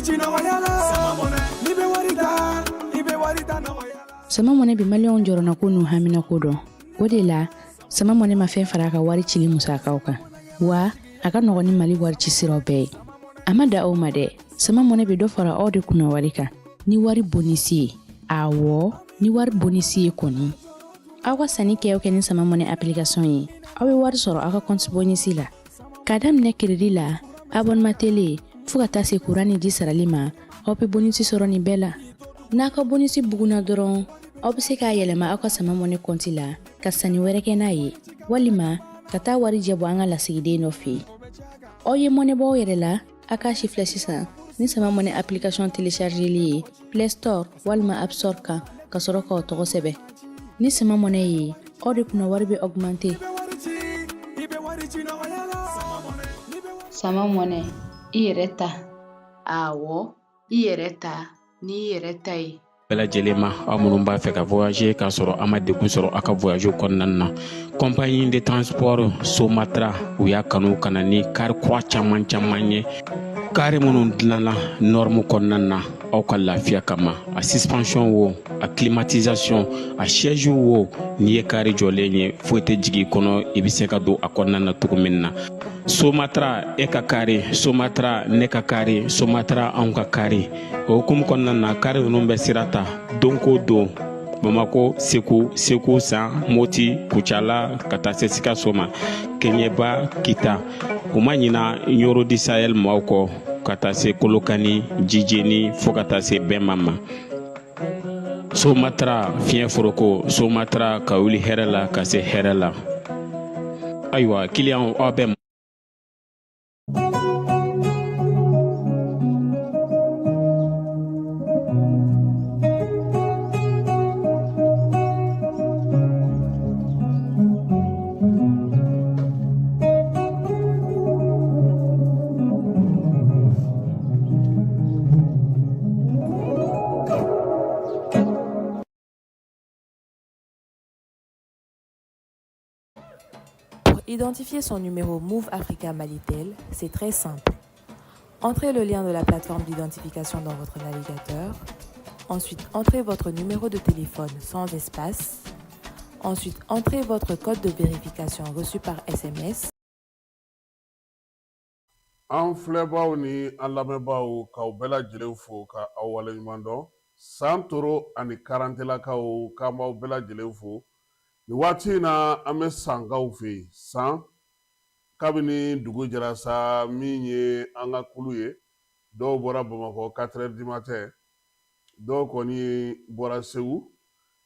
ci nɔgɔya la. Sama Money, n'i bɛ wari ta, i bɛ wari ta nɔgɔya la. Sama Money bɛ maliyɛnw jɔrɔnako n'u haminako dɔn. O de la, Sama Money ma fɛn fara a ka wari cili musakaw kan, wa a ka nɔgɔn ni Mali wari ci siraw bɛɛ ye. A ma da o ma dɛ, Sama Money bɛ dɔ fara aw de kunna wari kan ni wari bonisi ye. Awɔ, ni wari bonisi ye kɔni. Aw ka sanni kɛ o kɛ ni Sama Money application ye, aw bɛ wari sɔrɔ aw ka compte bonisi la. K'a daminɛ crédit la, abonnement télé, fo ka taa se kuran ni ji sarali ma, aw bɛ bonisi sɔrɔ nin bɛɛ la. N'a ka bonisi bugunna dɔrɔn, aw bɛ se k'a yɛlɛma aw ka Sama Money compte la ka sanni wɛrɛ kɛ n'a ye, walima ka taa wari jɛ bɔ an ka lasigiden dɔ fɛ yen. Aw ye mɔnɛ bɔ aw yɛrɛ la, a k'a si filɛ sisan ni Sama Money application téléchargeli ye Play Store walima App Store kan, ka sɔrɔ k'aw tɔgɔ sɛbɛn. Ni Sama Money ye, aw de kunna wari bɛ augmenter. Sama Money, i yɛrɛ ta. Awɔ, i yɛrɛ ta n'i yɛrɛ ta ye. Bɛɛ lajɛlen ma, aw minnu b'a fɛ ka voyager k'a sɔrɔ a ma degun sɔrɔ aw ka voyage kɔnɔna na, compagnie de transport Somatra, u y'a kanu ka na ni kari kura caman caman ye, kari minnu dilanna norme kɔnɔna na aw ka lafiya kama. A suspension wo, a climatisation, a siège wo, n'i ye kari jɔlen ye, foyi tɛ jigin i kɔnɔ, i bɛ se ka don a kɔnɔna na cogo min na. Somatra, e ka kari, Somatra, ne ka kari, Somatra, anw ka kari. O hukumu kɔnɔna na, kari ninnu bɛ sira ta don ko don Bamako, Segu, Segu, San, Moti, Kucala, ka taa se Sikaso ma, Keɲeba, Kita. U ma ɲina Ɲoro du Sahel maaw kɔ, ka taa se Kolokani, Jijeni, fo ka taa se Bɛnma ma. Somatra, fiɲɛ foroko, Somatra, ka wuli hɛrɛ la ka se hɛrɛ la. Ayiwa, kiliyanw, aw bɛ Pour identifier son numéro Moov Africa Malitel, c'est très simple. Entrez le lien de la plateforme d'identification dans votre navigateur. Ensuite, entrez votre numéro de téléphone sans espace. Ensuite, entrez votre code de vérification reçu par SMS. An filɛbaw ni an lamɛnbaaw, k'aw bɛɛ lajɛlen fo ka aw waleɲuman dɔn. San Toro ani Karantelakaw, k'an b'aw bɛɛ lajɛlen fo nin waati in na. An bɛ Sankaw fɛ yen san kabini dugu jɛra sa. Min ye an ka kulu ye, dɔw bɔra Bamakɔ 4 heures du matin, dɔw kɔni bɔra Segu,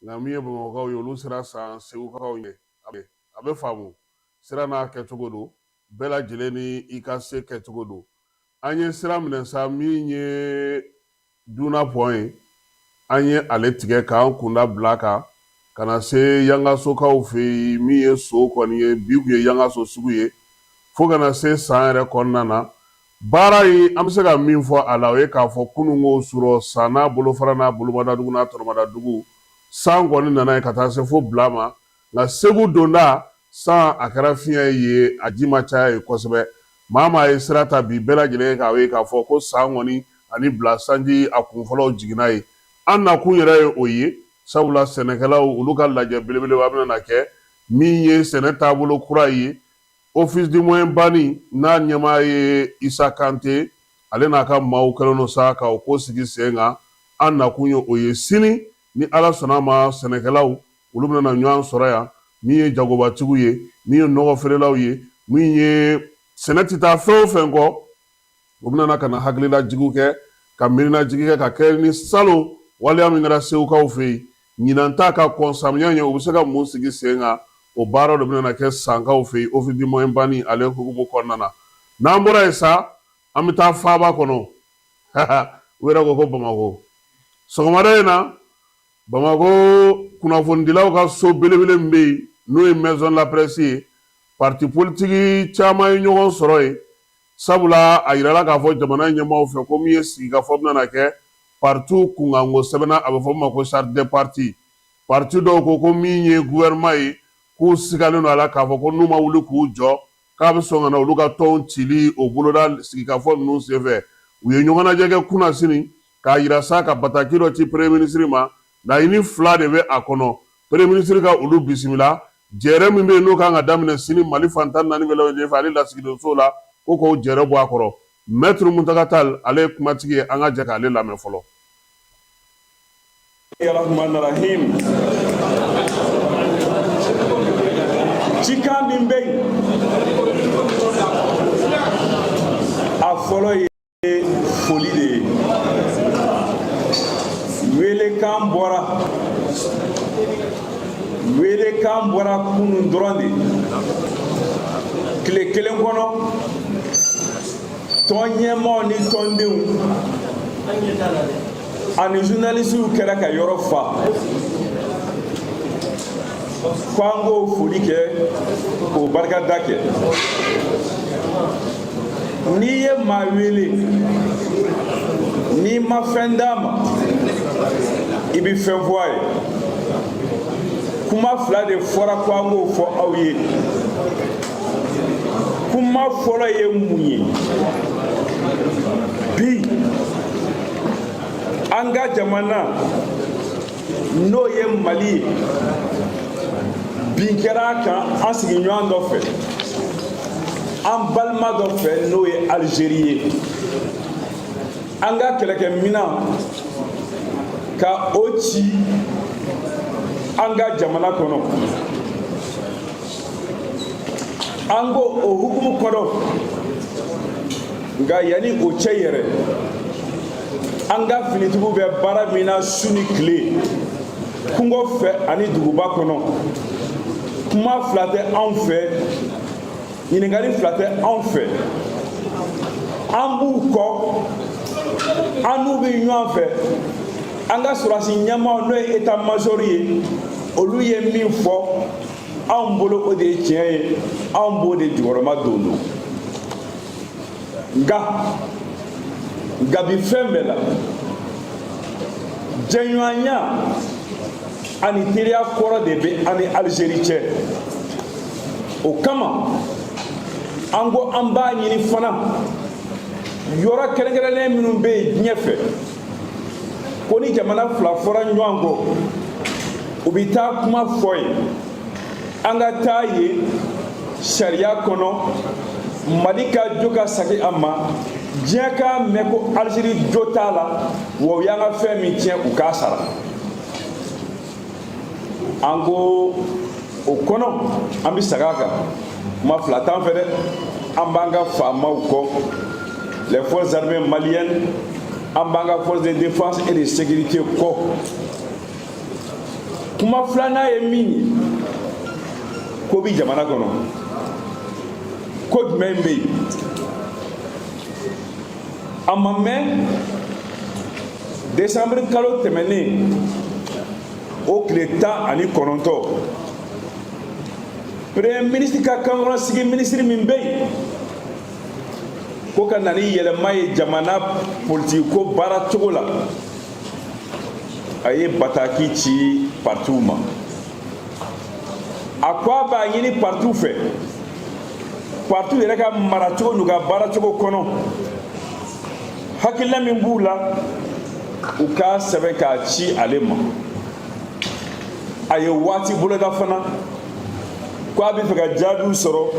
nka min ye Bamakɔkaw ye, olu sera San Segukaw ɲɛ. A bɛ faamu, sira n'a kɛcogo don, bɛɛ lajɛlen ni i ka se kɛcogo don. An ye sira minɛ sa, min ye Duna pont ye, an ye ale tigɛ k'an kunda bila kan ka na se Yangasokaw fɛ yen. Min ye so kɔni ye, bi tun ye Yangaso sugu ye, fo ka na se San yɛrɛ kɔnɔna na. Baara in, an bɛ se ka min fɔ a la, o ye k'a fɔ kununko surɔ, San n'a bolofara n'a bolomadadugu n'a tɔnɔmadadugu, san kɔni nana ye ka taa se fo bila ma. Nka Segu donda san, a kɛra fiɲɛ ye, a ji ma caya ye kosɛbɛ. Maa maa ye sira ta bi, bɛɛ lajɛlen k'a ye k'a fɔ ko San kɔni ani bila sanji a kunfɔlɔw jiginna ye. An nakun yɛrɛ ye o ye, sabula sɛnɛkɛlaw olu ka lajɛ belebeleba bɛna na kɛ, min ye sɛnɛ taabolo kura ye. Office du Moyen Bani n'a ɲɛmaa ye Isa Kante, ale n'a ka maaw kɛlen don sa ka o ko sigi sen kan. An nakun ye o ye sini, ni Ala sɔnna a ma. Sɛnɛkɛlaw olu bɛna na ɲɔgɔn sɔrɔ yan, min ye jagobatigiw ye, min ye nɔgɔ feerelaw ye, min ye sɛnɛ tɛ taa fɛn o fɛn kɔ, u bɛna na ka na hakililajigiw kɛ, ka miirinajigi kɛ, ka kɛ ni salon waleya min kɛra Segukaw fɛ yen ɲinan ta ka kɔn samiya ɲɛ, u bɛ se ka mun sigi sen kan. O baara de bɛna kɛ Sankaw fɛ yen, Office du Moyen Bani ale hukumu kɔnɔna na. N'an bɔra yen sa, an bɛ taa faaba kɔnɔ. U yɛrɛ ko ko Bamakɔ. Sɔgɔmada in na, Bamakɔ kunnafonidilaw ka so belebele min bɛ yen, n'o ye Maison de la Presse ye, parti politique caman ye ɲɔgɔn sɔrɔ yen, sabula a yirala k'a fɔ jamana ɲɛmaaw fɛ ko min ye sigikafɔ bɛna kɛ partiw kunkanko sɛbɛnna, a bɛ fɔ min ma ko charte des partis. Parti dɔw ko ko min ye gouvernement ye, k'u sigalen don a la k'a fɔ ko n'u ma wuli k'u jɔ, k'a bɛ sɔn ka na olu ka tɔnw cili o boloda sigikafɔ ninnu senfɛ. U ye ɲɔgɔnnajɛ kɛ kunasini k'a yira sa ka bataki dɔ ci premier ministre ma. Laɲini fila de bɛ a kɔnɔ. Premier ministre ka olu bisimila. Jɛrɛ min bɛ yen n'o kan ka daminɛ sini Mali fan 14 bɛɛ lajɛlen fɛ ale lasigidenso la, ko k'o jɛrɛ bɔ a kɔrɔ. Maître Muntaga Tall, ale ye kumatigi ye, an ka jɛ k'ale lamɛn fɔlɔ. Rahman Rahim. Cikan min bɛ yen, a fɔlɔ ye foli de ye. Welekan bɔra, welekan bɔra kunun dɔrɔn de, tile kelen kɔnɔ, tɔn ɲɛmaaw ni tɔndenw ani journalisiw kɛra ka yɔrɔ fa ko an k'o foli kɛ, k'o barikada kɛ. N'i ye maa wele, n'i ma fɛn d'a ma, i bɛ fɛn fɔ a ye. Kuma fila de fɔra ko an k'o fɔ aw ye. Kuma fɔlɔ ye mun ye? Bi, an ka jamana, n'o ye Mali ye, bin kɛra a kan an sigiɲɔgɔn dɔ fɛ, an balima dɔ fɛ, n'o ye Alizeri ye. An ka kɛlɛkɛminan ka o ci an ka jamana kɔnɔ. An ko o hukumu kɔnɔ, nka yanni o cɛ yɛrɛ, an ka finitigiw bɛ baara min na su ni tile, kungo fɛ ani duguba kɔnɔ, kuma fila tɛ anw fɛ, ɲininkali fila tɛ anw fɛ. An b'u kɔ, an n'u bɛ ɲɔgɔn fɛ. An ka sɔrɔdasi ɲɛmaaw, n'o ye état major ye, olu ye min fɔ anw bolo, o de ye tiɲɛ ye, anw b'o de jukɔrɔma don don. Nka nka bi fɛn bɛɛ la, jɛɲɔgɔnya ani teriya kɔrɔ de bɛ an ni Alizeri cɛ. O kama, an ko an b'a ɲini fana, yɔrɔ kɛrɛnkɛrɛnnen minnu bɛ yen diɲɛ fɛ, ko ni jamana fila fɔra ɲɔgɔn kɔ, u bɛ taa kuma fɔ yen, an ka taa yen sariya kɔnɔ, Mali ka jo ka segin a ma, diɲɛ k'a mɛn ko Alizeri jo t'a la, wa u y'an ka fɛn min tiɲɛ, u k'a sara. An ko o kɔnɔ, an bɛ segin a kan, kuma fila t'an fɛ dɛ, an b'an ka faamaw kɔ, les forces armées maliennes, an b'an ka forces de défense et de sécurité kɔ. Kuma filanan ye min ye, ko bi jamana kɔnɔ, ko jumɛn bɛ yen? A ma mɛn, desanburu kalo tɛmɛnen, o tile 19, premier ministre ka kankɔrɔsigi minisiri min bɛ yen ko ka na ni yɛlɛma ye jamana politiki ko baara cogo la, a ye bataki ci partiw ma. A ko a b'a ɲini partiw fɛ, partiw yɛrɛ ka maracogo n'u ka baaracogo kɔnɔ, hakilina min b'u la, u k'a sɛbɛn k'a ci ale ma. A ye waati boloda fana ko a bɛ fɛ ka jaabiw sɔrɔ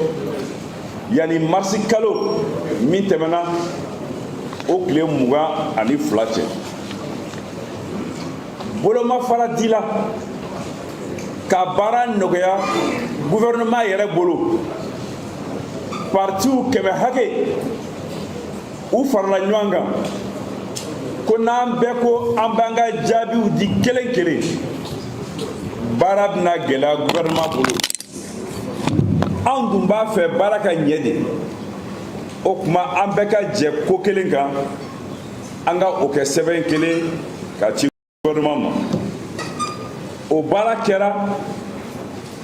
yanni marisi kalo min tɛmɛna, o tile 22 cɛ. Bolomafara dila ka baara nɔgɔya gouvernement yɛrɛ bolo. Partiw 100 hakɛ u farala ɲɔgɔn kan ko n'an bɛɛ ko an b'an ka jaabiw di kelen kelen, baara bɛna gɛlɛya gouvernement bolo. Anw dun b'a fɛ baara ka ɲɛ de. O tuma, an bɛɛ ka jɛ ko kelen kan, an ka o kɛ sɛbɛn kelen ka ci gouvernement ma. O baara kɛra,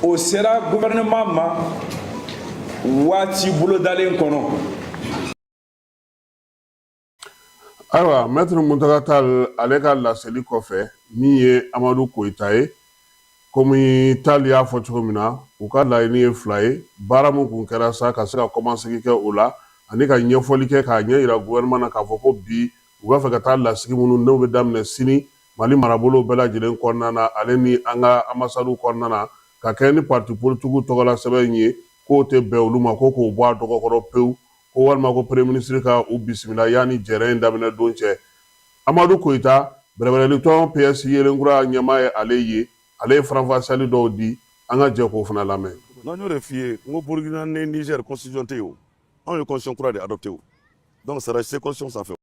o sera gouvernement ma waati bolodalen kɔnɔ. Ayiwa, Maître Muntaga Tall, ale ka laseli kɔfɛ, min ye Amadu Koyita ye, komi Tall y'a fɔ cogo min na, u ka laɲini ye fila ye. Baara min kun kɛra sa ka se ka kɔmasegin kɛ o la. ani ka ɲɛfɔli kɛ k'a ɲɛ yira gouvernement na k'a fɔ ko bi u b'a fɛ ka taa lasigi minnu n'o bɛ daminɛ sini Mali marabolo bɛɛ lajɛlen kɔnɔna na ale ni an ka ambasadiw kɔnɔna na ka kɛ ni parti politikiw tɔgɔla sɛbɛn in ye k'o tɛ bɛn olu ma ko k'o bɔ a dɔgɔkɔrɔ pewu ko walima ko premier ministre ka u bisimila yanni jɛrɛ in daminɛ don cɛ. Amadu Koyita, bɛrɛbɛrɛlitɔn PS Yelenkura ɲɛmaa ye ale ye, ale ye faranfasiyali dɔw di, an ka jɛ k'o fana lamɛn. Non, n y'o de f'i ye, n ko Burkina ni Niger constitution tɛ yen o. Anw ye constitution kura de adopté o. Donc sara se constitution sanfɛ.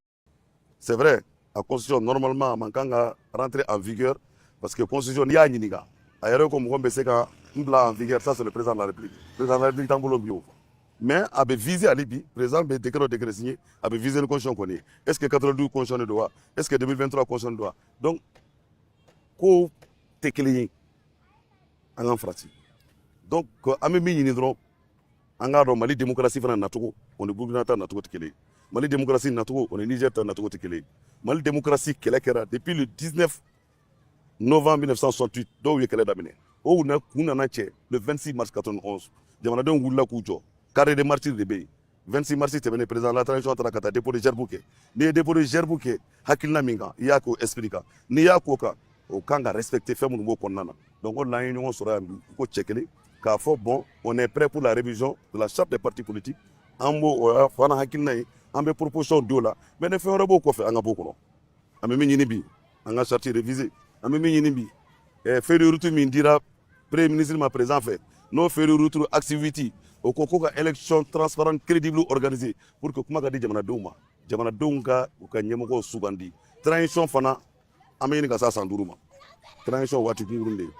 C'est vrai, a constitution normalement a man kan ka rentrer en vigueur parce que constitution n'i y'a ɲininka a yɛrɛ ko mɔgɔ bɛ se ka n bila en vigueur, ça c'est le président de la République. Président de la République t'an bolo bi o. Mais a bɛ viser hali bi, président bɛ décret o décret signé, a bɛ viser ni constitution kɔni ye. Est-ce que 92 constitution de don wa? Est-ce que 2023 constitution de don wa? Donc ko tɛ kelen ye, an k'an farati. Donc an bɛ min ɲini dɔrɔn, an k'a dɔn Mali démocratie fana nacogo o ni Burkina ta nacogo tɛ kelen ye. Mali démocratie nacogo o ni Niger ta nacogo tɛ kelen ye. Mali démocratie kɛlɛ kɛra depuis le 19 novembre 1968, dɔw ye kɛlɛ daminɛ. O kun nana cɛ le 26 mars 91, jamanadenw wulila k'u jɔ. Carré de martyrs de bɛ yen. 26 mars tɛmɛnen, président de la transition taara ka taa dépôt de gerbe kɛ. N'i ye dépôt de gerbe kɛ hakilina min kan, i y'a k'o esprit kan, n'i y'a k'o kan, o kan ka respecter fɛn minnu b'o kɔnɔna na. Donc o de la an ye ɲɔgɔn sɔrɔ yan bi ko cɛ kelen k'a fɔ bon, on est prêt pour la révision de la charte des partis politiques. An b'o o fana hakilina ye, an bɛ proposition di o la, mais ni fɛn wɛrɛ b'o kɔfɛ, an ka b'o kɔnɔ. An bɛ min ɲini bi, an ka charte réviser. An bɛ min ɲini bi, feuille de route min dira premier ministre ma président fɛ, n'o feuille de route axe 8, o ko ko ka élection transparente, crédible organisée pour que kuma ka di jamanadenw ma, jamanadenw ka u ka ɲɛmɔgɔw sugandi. Transition fana, an bɛ ɲini ka s'a san 5 ma. Transition waati kunkurun de ye,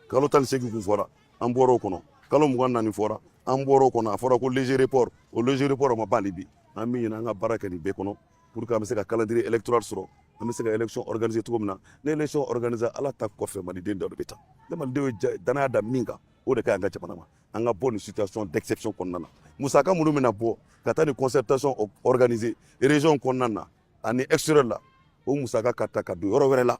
kalo 18 kun fɔra, an bɔra o kɔnɔ. Kalo 24 fɔra, an bɔra o kɔnɔ. A fɔra ko léger report, o léger report o ma ban bi. An bɛ ɲini an ka baara kɛ nin bɛɛ kɔnɔ pour que an bɛ se ka calendrier électoral sɔrɔ, an bɛ se ka élection organiser cogo min na. Ni élection organiser, Ala ta kɔfɛ, maliden dɔ de bɛ taa. Ne malidenw ye danaya da min kan, o de ka ɲi an ka jamana ma. An ka bɔ nin situation d'exception kɔnɔna na. Musaka minnu bɛna bɔ ka taa nin concertation organiser région kɔnɔna na ani extérieur la, o musaka ka ta ka don yɔrɔ wɛrɛ la,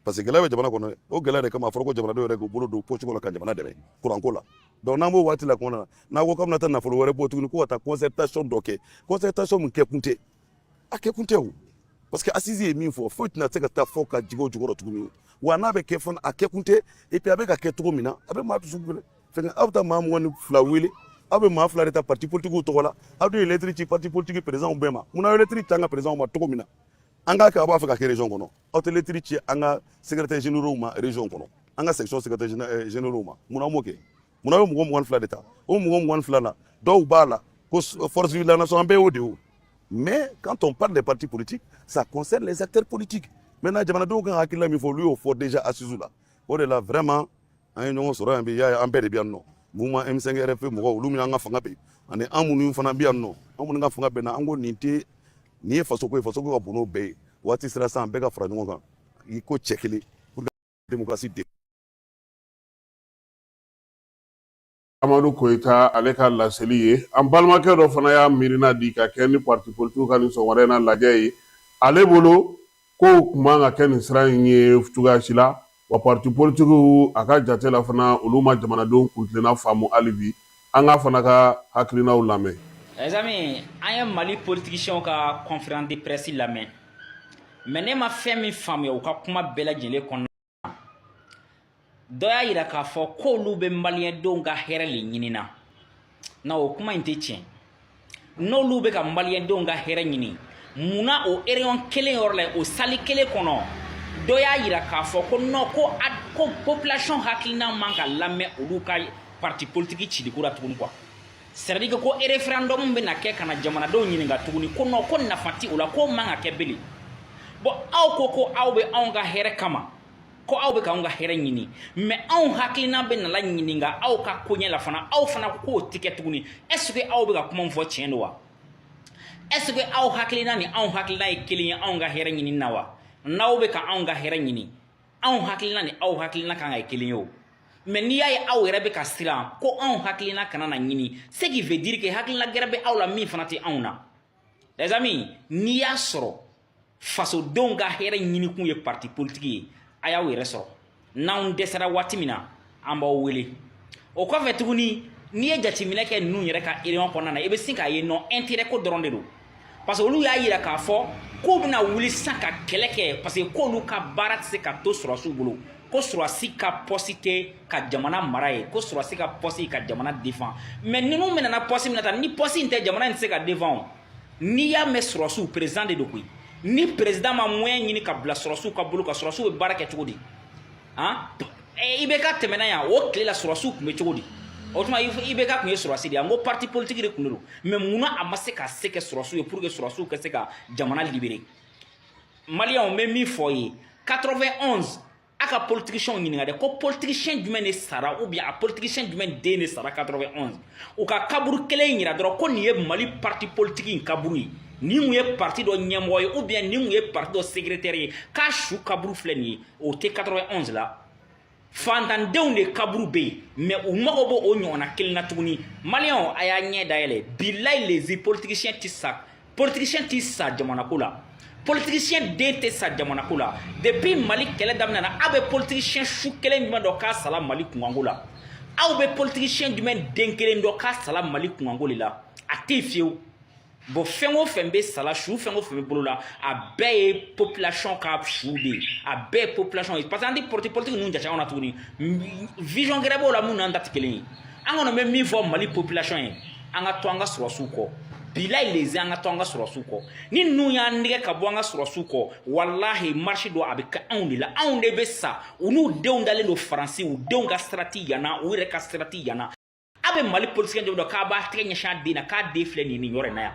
parce que gɛlɛya bɛ jamana kɔnɔ. O gɛlɛya de kama a fɔra ko jamanadenw yɛrɛ k'u bolo don poche kɔnɔ ka jamana dɛmɛ kuranko la. Donc n'an b'o waati la kɔnɔna na, n'a ko k'an bɛna taa nafolo wɛrɛ bɔ tuguni ko ka taa concertation dɔ kɛ, concertation min kɛ kun tɛ, a kɛ kun tɛ o, parce que assise ye min fɔ, foyi tɛna se ka taa fɔ ka jigin o jukɔrɔ tuguni. Wa n'a bɛ kɛ fana, a kɛ kun tɛ. Et puis a bɛ ka kɛ cogo min na, a bɛ maa dusu fɛnɛ fɛnkɛ. Aw bɛ taa maa 22 wele, aw bɛ maa fila de ta parti politique tɔgɔ la. Aw dun ye lettre ci parti politique président bɛɛ ma. Munna aw ye lettre ci an ka président ma cogo min na an k'a kɛ, aw b'a fɛ ka kɛ région kɔnɔ, aw tɛ lettre ci an ka secrétaire généraux ma région kɔnɔ, an ka section secrétaire généraux ma? Munna aw m'o kɛ? Munna aw ye mɔgɔ 22 de ta? O mɔgɔ 22 la, dɔw b'a la ko force vive de la nation, an bɛɛ y'o de ye o. Mais quand on parle des partis politiques, ça concerne les acteurs politiques. Maintenant, jamanadenw kan ka hakilina min fɔ, olu y'o fɔ déjà assise la. O de la vraiment an ye ɲɔgɔn sɔrɔ yan bi. Y'a ye, an bɛɛ de bɛ yan nɔ, mouvement M5 RFP mɔgɔw, olu min an ka fanga bɛ yen, ani an minnu fana bɛ yan nɔ, an minnu ka fanga bɛ na, an ko nin tɛ nin ye fasoko ye, fasoko ka bon n'o bɛɛ ye. Waati sera sisan, an bɛɛ ka fara ɲɔgɔn kan i ko cɛ kelen pour que démocratie de Amadu Koyita ale ka laseli ye. An balimakɛ dɔ fana y'a miirina di ka kɛ ni parti politique ka nin sɔgɔmada in na lajɛ ye. Ale bolo kow tun man ka kɛ nin sira in ye cogoya si la, wa parti politique a ka jate la fana, olu ma jamanadenw kuntilenna faamu hali bi. An k'a fana ka hakilinaw lamɛn. Les amis, an ye Mali politiciens ka conférence de presse lamɛn, mais ne ma fɛn min faamuya u ka kuma bɛɛ lajɛlen kɔnɔ, dɔ y'a yira k'a fɔ k'olu bɛ maliyɛndenw ka hɛrɛ le ɲinina na. O kuma in tɛ tiɲɛ. N'olu bɛ ka maliyɛndenw ka hɛrɛ ɲini, munna o réunion kelen yɔrɔ la, o salle kelen kɔnɔ, dɔ y'a yira k'a fɔ ko non, ko population hakilina man ka lamɛn olu ka parti politique ciliko la tuguni quoi? C'est à dire que ko référendum bɛna kɛ ka na jamanadenw ɲininka tuguni, ko non, ko nafa ti o la, ko man ka kɛ bilen. Bon, aw ko ko aw bɛ anw ka hɛrɛ kama, ko aw bɛ k'anw ka hɛrɛ ɲini, mais anw hakilina bɛ nala ɲininka aw ka koɲɛ la fana, aw fana k'o ti kɛ tuguni. Est ce que aw bɛ ka kuma min fɔ, tiɲɛ don wa? Est ce que aw hakilina ni anw hakilina ye kelen ye anw ka hɛrɛ ɲini na wa? N'aw bɛ ka anw ka hɛrɛ ɲini, anw hakilina ni aw hakilina kan ka kɛ kelen ye o. Mais n'i y'a ye aw yɛrɛ bɛ ka siran ko anw hakilina kana na ɲini, ce qui veut dire que hakilina gɛrɛ bɛ aw la min fana tɛ anw na. Les amis, n'i y'a sɔrɔ fasodenw ka hɛrɛ ɲinikun ye parti politique ye, a y'aw yɛrɛ sɔrɔ. N'anw dɛsɛra waati min na, an b'aw wele. O kɔfɛ tuguni, N'i ye jateminɛ kɛ ninnu yɛrɛ ka réunion kɔnɔna na, i bɛ sin k'a ye non, intérêt ko dɔrɔn de don, parce que olu y'a yira k'a fɔ k'u bɛna wuli sisan ka kɛlɛ kɛ, parce que k'olu ka baara tɛ se ka to sɔrɔdasiw bolo, ko sɔrɔdasi ka poste tɛ ka jamana mara ye, ko sɔrɔdasi ka poste ka jamana défend. Mais ninnu bɛna na poste min na tan, ni poste in tɛ, jamana in tɛ se ka défend. O n'i y'a mɛn sɔrɔdasiw, président de don koyi. Ni président ma moyen ɲini ka bila sɔrɔdasiw ka bolo kan, sɔrɔdasiw bɛ baara kɛ cogo di? Han, IBK tɛmɛna yan, o tile la sɔrɔdasiw tun bɛ cogo di? O tuma IBK tun ye sɔrɔdasi de ye, n ko parti politique de tun don, mais munna a ma se ka se kɛ sɔrɔdasiw ye pour que sɔrɔdasiw ka se ka jamana libérer? Maliyɛnw, n bɛ min fɔ ye, 91, a ka politiciens ɲininka dɛ, ko politicien jumɛn de sara ou bien a politicien jumɛn den de sara 91? U ka kaburu kelen yira dɔrɔn ko nin ye Mali parti politique in kaburu ye, nin kun ye parti dɔ ɲɛmɔgɔ ye ou bien nin kun ye parti dɔ secrétaire ye, k'a su kaburu filɛ nin ye. O tɛ 91 la. Fantandenw de kaburu bɛ yen, mais u mago b'o o ɲɔgɔnna kelen na tuguni. Maliyɛnw, a y'a ɲɛ dayɛlɛ. Bilayi, les politiciens tɛ sa, politicien tɛ sa jamana ko la, politicien den tɛ sa jamana ko la. Depuis Mali kɛlɛ daminɛna, aw bɛ politicien su kelen jumɛn dɔn k'a sala Mali kunkanko la? Aw bɛ politicien jumɛn den kelen dɔn k'a sala Mali kunkanko de la? A tɛ yen fiyewu. Bon, fɛn o fɛn bɛ sala, su fɛn o fɛn bɛ bolo la, a bɛɛ ye population ka su de ye, a bɛɛ ye population ye, parce que an tɛ parti politique ninnu jate anw na tuguni. Vision gɛrɛ b'o la mun n'an ta tɛ kelen ye. An kɔni bɛ min fɔ Mali population ye, an ka to an ka sɔrɔdasiw kɔ. Bilayi lezi, an ka to an ka sɔrɔdasiw kɔ. Ni ninnu y'an nɛgɛ ka bɔ an ka sɔrɔdasiw kɔ, walahi, marche dɔ a bɛ kɛ anw de la, anw de bɛ sa. U n'u denw dalen don Faransi, u denw ka sira ti yanna, u yɛrɛ ka sira ti yanna. A bɛ Mali politicien dɔ k'a b'a tɛgɛ ɲɛsin a den na, k'a den filɛ nin nin yɔrɔ in na yan,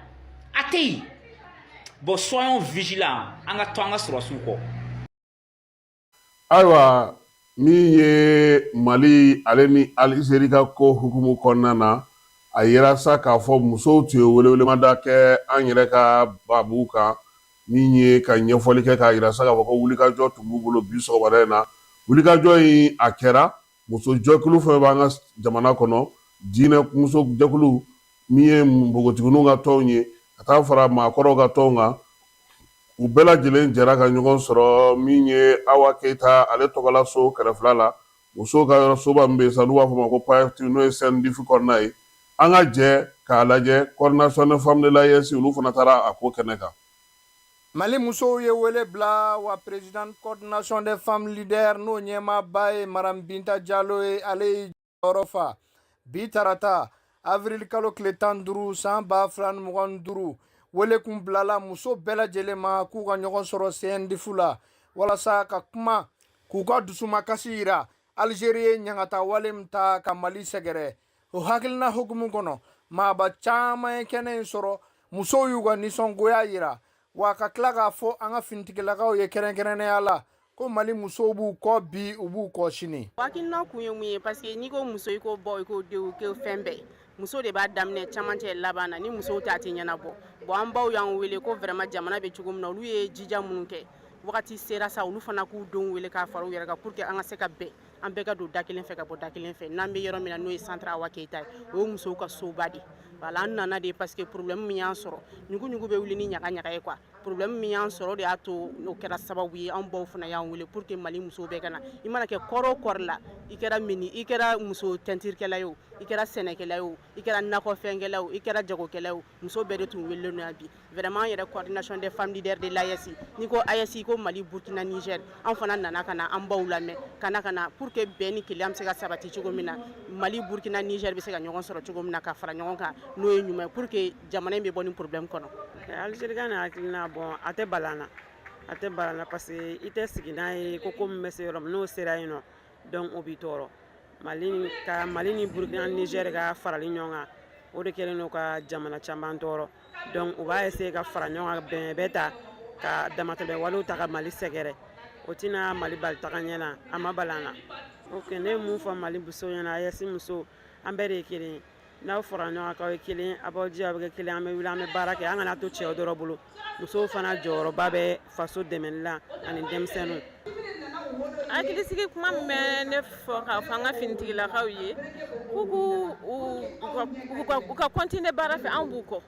a tɛ yen. Bon, soyons vigilants, an ka to an ka sɔrɔdasiw kɔ. Ayiwa, min ye Mali ale ni Alizeri ka ko hukumu kɔnɔna na, a yera sa k'a fɔ musow tun ye welewelemada kɛ an yɛrɛ ka babu kan, min ye ka ɲɛfɔli kɛ k'a yira sa k'a fɔ ko wulikajɔ tun b'u bolo bi sɔgɔmada in na. Wulikajɔ in, a kɛra muso jɛkulu fɛn b'an ka jamana kɔnɔ, diinɛ muso jɛkulu, min ye npogotigininw ka tɔnw ye, ka taa fara maakɔrɔw ka tɔnw kan, u bɛɛ lajɛlen jɛra ka ɲɔgɔn sɔrɔ min ye Awa Keyita ale tɔgɔla so kɛrɛfɛla la, musow ka yɔrɔ soba min bɛ yen sa, n'u b'a fɔ o ma ko PAFT, n'o ye CNDF kɔnɔna ye. An ka jɛ k'a lajɛ. Coordination des femmes de l'AES, olu fana taara a ko kɛnɛ kan. Mali musow ye wele bila wa présidente coordination des femmes leaders, n'o ɲɛmaaba ye Madame Binta Jalo ye, ale ye jɔyɔrɔ fa bi tarata avril kalo tile 15 san 2025. Wele kun bilala muso bɛɛ lajɛlen ma k'u ka ɲɔgɔn sɔrɔ CNDF la walasa ka kuma k'u ka dusumakasi yira Algérie ye ɲangata wale min ta ka Mali sɛgɛrɛ. O hakilina hukumu kɔnɔ, maaba caman ye kɛnɛ in sɔrɔ. Musow y'u ka nisɔngoya yira wa ka tila k'a fɔ an ka finitigilakaw ye kɛrɛnkɛrɛnnenya la ko Mali musow b'u kɔ bi, u b'u kɔ sini. Hakilina kun ye mun ye? Parce que n'i ko muso, i ko bɔ, i ko denw, i ko fɛn bɛɛ. Muso de b'a daminɛ, camancɛ, laban na. Ni musow tɛ, a tɛ ɲɛnabɔ. Bon, an baw y'an wele ko vraiment, jamana bɛ cogo min na, olu ye jija minnu kɛ, wagati sera sa olu fana k'u denw wele k'a fara u yɛrɛ kan pour que an ka se ka bɛn, an bɛɛ ka don da kelen fɛ, ka bɔ da kelen fɛ. N'an bɛ yɔrɔ min na, n'o ye centre Awa Keyita ye, o ye musow ka soba de. Voilà, an nana de parce que problème min y'an sɔrɔ, ɲugu-ɲugu bɛ wuli ni ɲaga ɲaga ye quoi. Problème min y'an sɔrɔ, o de y'a to o kɛra sababu ye an baw fana y'an wele pour que Mali musow bɛɛ ka na. I mana kɛ kɔrɔ o kɔrɔ la, i kɛra mini, i kɛra muso teinturekɛla ye o, i kɛra sɛnɛkɛla ye o, i kɛra nakɔfɛnkɛla o, i kɛra jagokɛla ye o, muso bɛɛ de tun welelen don yan bi. Vraiment, an yɛrɛ coordination des femmes leaders de l'AES, n'i ko AES, i ko Mali, Burkina, Niger. An fana nana ka na an baw lamɛn, ka na pour que bɛn ni kelenya bɛ se ka sabati cogo min na, Mali, Burkina, Niger bɛ se ka ɲɔgɔn sɔrɔ cogo min na, ka fara ɲɔgɔn kan, n'o ye ɲuman ye pour que jamana in bɛ bɔ ni problème kɔnɔ. Algérie ka na hakilina, bɔn, a tɛ bala na, a tɛ bala na, parce que i tɛ sigi n'a ye ko min bɛ se yɔrɔ min, n'o sera yen nɔ, donc o b'i tɔɔrɔ. Mali ka, Mali ni Burukina, Niger ka farali ɲɔgɔn kan, o de kɛlen don ka jamana caman tɔɔrɔ. Donc u b'a essayer ka fara ɲɔgɔn kan, bɛn bɛ ta ka damatɛmɛ walew ta ka Mali sɛgɛrɛ. O tɛna Mali bali taga ɲɛ na, a ma bala na. Ok, ne ye mun fɔ Mali musow ɲɛna? AES musow, an bɛɛ de ye kelen ye. N'aw fara ɲɔgɔn kan k'aw ye kelen, a b'aw jija, aw bɛ kɛ kelen, an bɛ wuli, an bɛ baara kɛ. An kana to cɛw dɔrɔn bolo. Musow fana jɔyɔrɔba bɛ faso dɛmɛli la ani denmisɛnninw. Hakilisigi kuma min bɛ ne fɔ k'a fɔ an ka finitigilakaw ye, k'u k'u ka continuer baara fɛ, an b'u kɔ.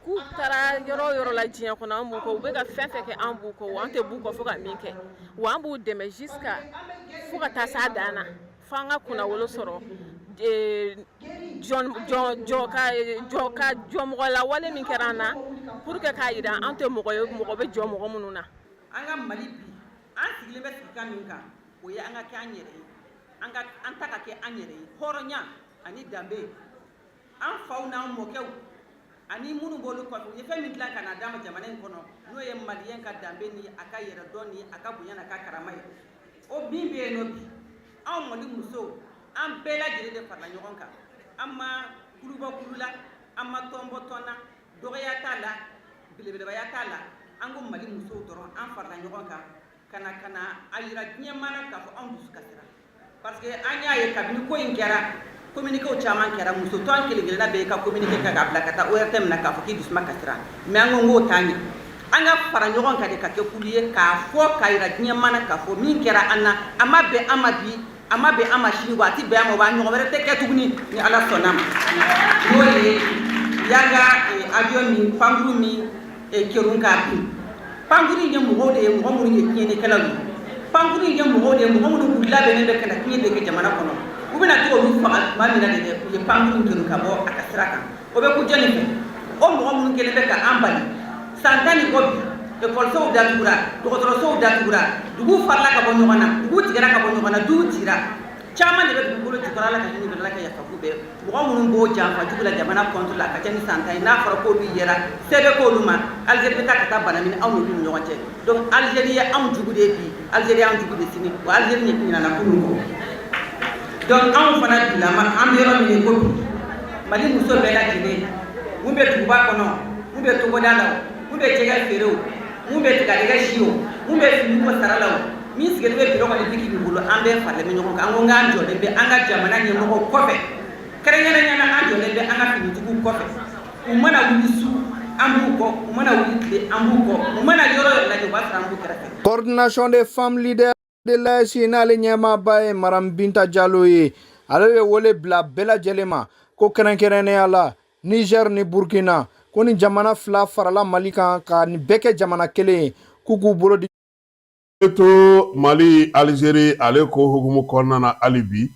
K'u taara yɔrɔ o yɔrɔ la diɲɛ kɔnɔ, an b'u kɔ. U bɛ ka fɛn fɛn kɛ, an b'u kɔ, wa an tɛ b'u kɔ fo ka min kɛ, wa an b'u dɛmɛ jusqu'à fo ka taa s'a dan na, fo an ka kunnawolo sɔrɔ. jɔn jɔn ka jɔn ka jɔnmɔgɔlawale min kɛra an na pour que k'a jira an tɛ mɔgɔ ye mɔgɔ bɛ jɔ mɔgɔ minnu na. An ka Mali bi, an sigilen bɛ sigikan min kan, o ye an ka kɛ an yɛrɛ ye, an ka an ta ka kɛ an yɛrɛ ye, hɔrɔnya ani danbe. An faw n'an mɔkɛw ani minnu b'olu kɔfɛ, u ye fɛn min dilan ka na d'an ma jamana in kɔnɔ, n'o ye maliyɛn ka danbe ni a ka yɛrɛdɔn ni a ka bonya n'a ka karama ye, o min bɛ yen nɔ bi, anw Mali musow, an bɛɛ lajɛlen de farala ɲɔgɔn kan. An ma kulu bɔ kulu la, an ma tɔn bɔ tɔn na, dɔgɔya t'a la, belebelebaya t'a la. An ko Mali musow dɔrɔn, an farala ɲɔgɔn kan ka na ka na a yira diɲɛ maa na k'a fɔ anw dusu kasira, parce que an y'a ye kabini ko in kɛra, communiquéw caman kɛra, muso tɔn kelen kelenna bɛɛ ka communiqué kɛ k'a bila ka taa ORTM na k'a fɔ k'i dusuma kasira. Mais an ko k'o t'a ɲɛ, an ka fara ɲɔgɔn kan de ka kɛ kulu ye k'a fɔ k'a yira diɲɛ maa na k'a fɔ min kɛra an na, a ma bɛn an ma bi, a ma bɛn an ma sini, wa a tɛ bɛn an ma, wa a ɲɔgɔn wɛrɛ tɛ kɛ tuguni ni Ala sɔnna ma. N'o ye y'an ka avion min, pankuru min kerun k'a bin, pankuru in ye mɔgɔw de ye, mɔgɔ minnu ye tiɲɛnikɛlaw ye. Pankuru in ye mɔgɔw de ye, mɔgɔ minnu k'u labɛnnen bɛ ka na tiɲɛ de kɛ jamana kɔnɔ. U bɛna to olu faga tuma min na de dɛ, u ye pankuru in kerun ka bɔ a ka sira kan. O bɛ kun jɔnni fɛ? O mɔgɔ minnu kɛlen bɛ ka an bali san 10 ni kɔ bi, ekɔlisow datugura, dɔgɔtɔrɔsow datugura, duguw farala ka bɔ ɲɔgɔn na, duguw tigɛra ka bɔ ɲɔgɔn na, duw cira, caman de bɛ dugukolo jukɔrɔ. Ala ka hinɛ bɛɛ, Ala ka yafa k'u bɛɛ. Mɔgɔ minnu b'o janfa jugu la jamana contre la ka ca ni san 10 ye, n'a fɔra k'olu yɛra, se bɛ k'olu ma, Algérie bɛ taa ka taa bana ɲini anw n'olu ni ɲɔgɔn cɛ. Donc Algérie ye anw jugu de ye bi, Algérie y'anw jugu de sini, wa Algérie ɲinana kunun kɔ. Donc anw fana bilama, an bɛ yɔrɔ min ye ko bi, Mali muso bɛɛ lajɛlen, mun bɛ duguba kɔnɔ, mun bɛ togoda la, mun bɛ jɛgɛ feere o, mun bɛ tigadɛgɛ si o, mun bɛ fini ko sara la o, min sigilen bɛ biro kɔnɔ biki b'i bolo, an bɛɛ faralen bɛ ɲɔgɔn kan. An ko k'an jɔlen bɛ an ka jamana ɲɛmɔgɔw kɔfɛ, kɛrɛnkɛrɛnnenya la an jɔlen bɛ an ka finitigiw kɔfɛ. U mana wuli su, an b'u kɔ, u mana wuli tile, an b'u kɔ, u mana yɔrɔ yɔrɔ lajɛ, u b'a sɔrɔ an b'u kɛrɛfɛ. Coordination des femmes leaders de l'AES, n'ale ɲɛmaaba ye Madame Binta Diallo ye, ale bɛ wele bila bɛɛ lajɛlen ma ko kɛrɛnkɛrɛnnenya la Niger ni Burkina, ko ni jamana fila farala Mali kan ka nin bɛɛ kɛ jamana kelen ye, k'u k'u bolo di. To Mali Algérie ale ko hukumu kɔnɔna na, hali bi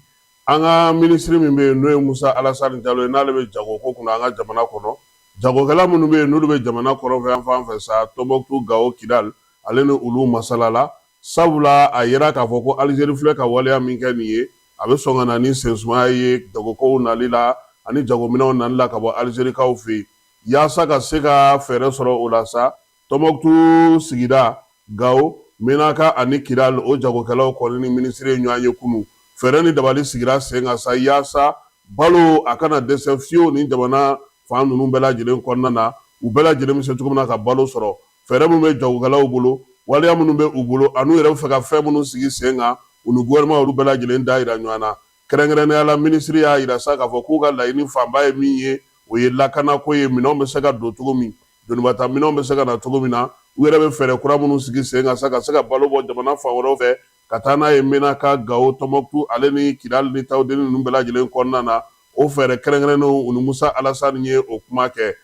an ka minisiri min bɛ yen, n'o ye Musa Alasani Jalo ye, n'ale bɛ jagoko kunna an ka jamana kɔnɔ, jagokɛla minnu bɛ yen n'olu bɛ jamana kɔrɔnfɛ yan fan fɛ sa, Tɔnbɔkutu, Gawo, Kidali, ale ni olu masala la, sabula a yira k'a fɔ ko Algérie filɛ ka waleya min kɛ nin ye, a bɛ sɔn ka na ni sensumaya ye jagokow nali la ani jagominɛnw nali la ka bɔ Algérikaw fɛ yen. Yaasa ka se ka fɛɛrɛ sɔrɔ o la sa, Tɔnbɔkutu sigida, Gawo, Menaka ani Kidali, o jagokɛlaw kɔni ni minisiri ye ɲɔgɔn ye kunun. Fɛɛrɛ ni dabali sigira sen kan sa yaasa balo a kana dɛsɛ fiyewu ni jamana fan ninnu bɛɛ lajɛlen kɔnɔna na, u bɛɛ lajɛlen bɛ se cogo min na ka balo sɔrɔ. Fɛɛrɛ minnu bɛ jagokɛlaw bolo, waleya minnu bɛ u bolo, an'u yɛrɛ bɛ fɛ ka fɛn minnu sigi sen kan, u ni gouvernement olu bɛɛ lajɛlen da yira ɲɔgɔn na. Kɛrɛnkɛrɛnnenya la, minisiri y'a yira sa k'a fɔ k'u ka laɲini fanba ye min ye, o ye lakanako ye, minɛnw bɛ se ka don cogo min, donibata minɛnw bɛ se ka na cogo min na, u yɛrɛ bɛ fɛɛrɛ kura minnu sigi sen kan sa ka se ka balo bɔ jamana fan wɛrɛw fɛ ka taa n'a ye Menaka, Gawo, Tɔnbɔkutu ale ni Kidali ni Tawudeni ninnu bɛɛ lajɛlen kɔnɔna na. O fɛɛrɛ kɛrɛnkɛrɛnnenw, u ni Musa Alasani ye o kuma kɛ.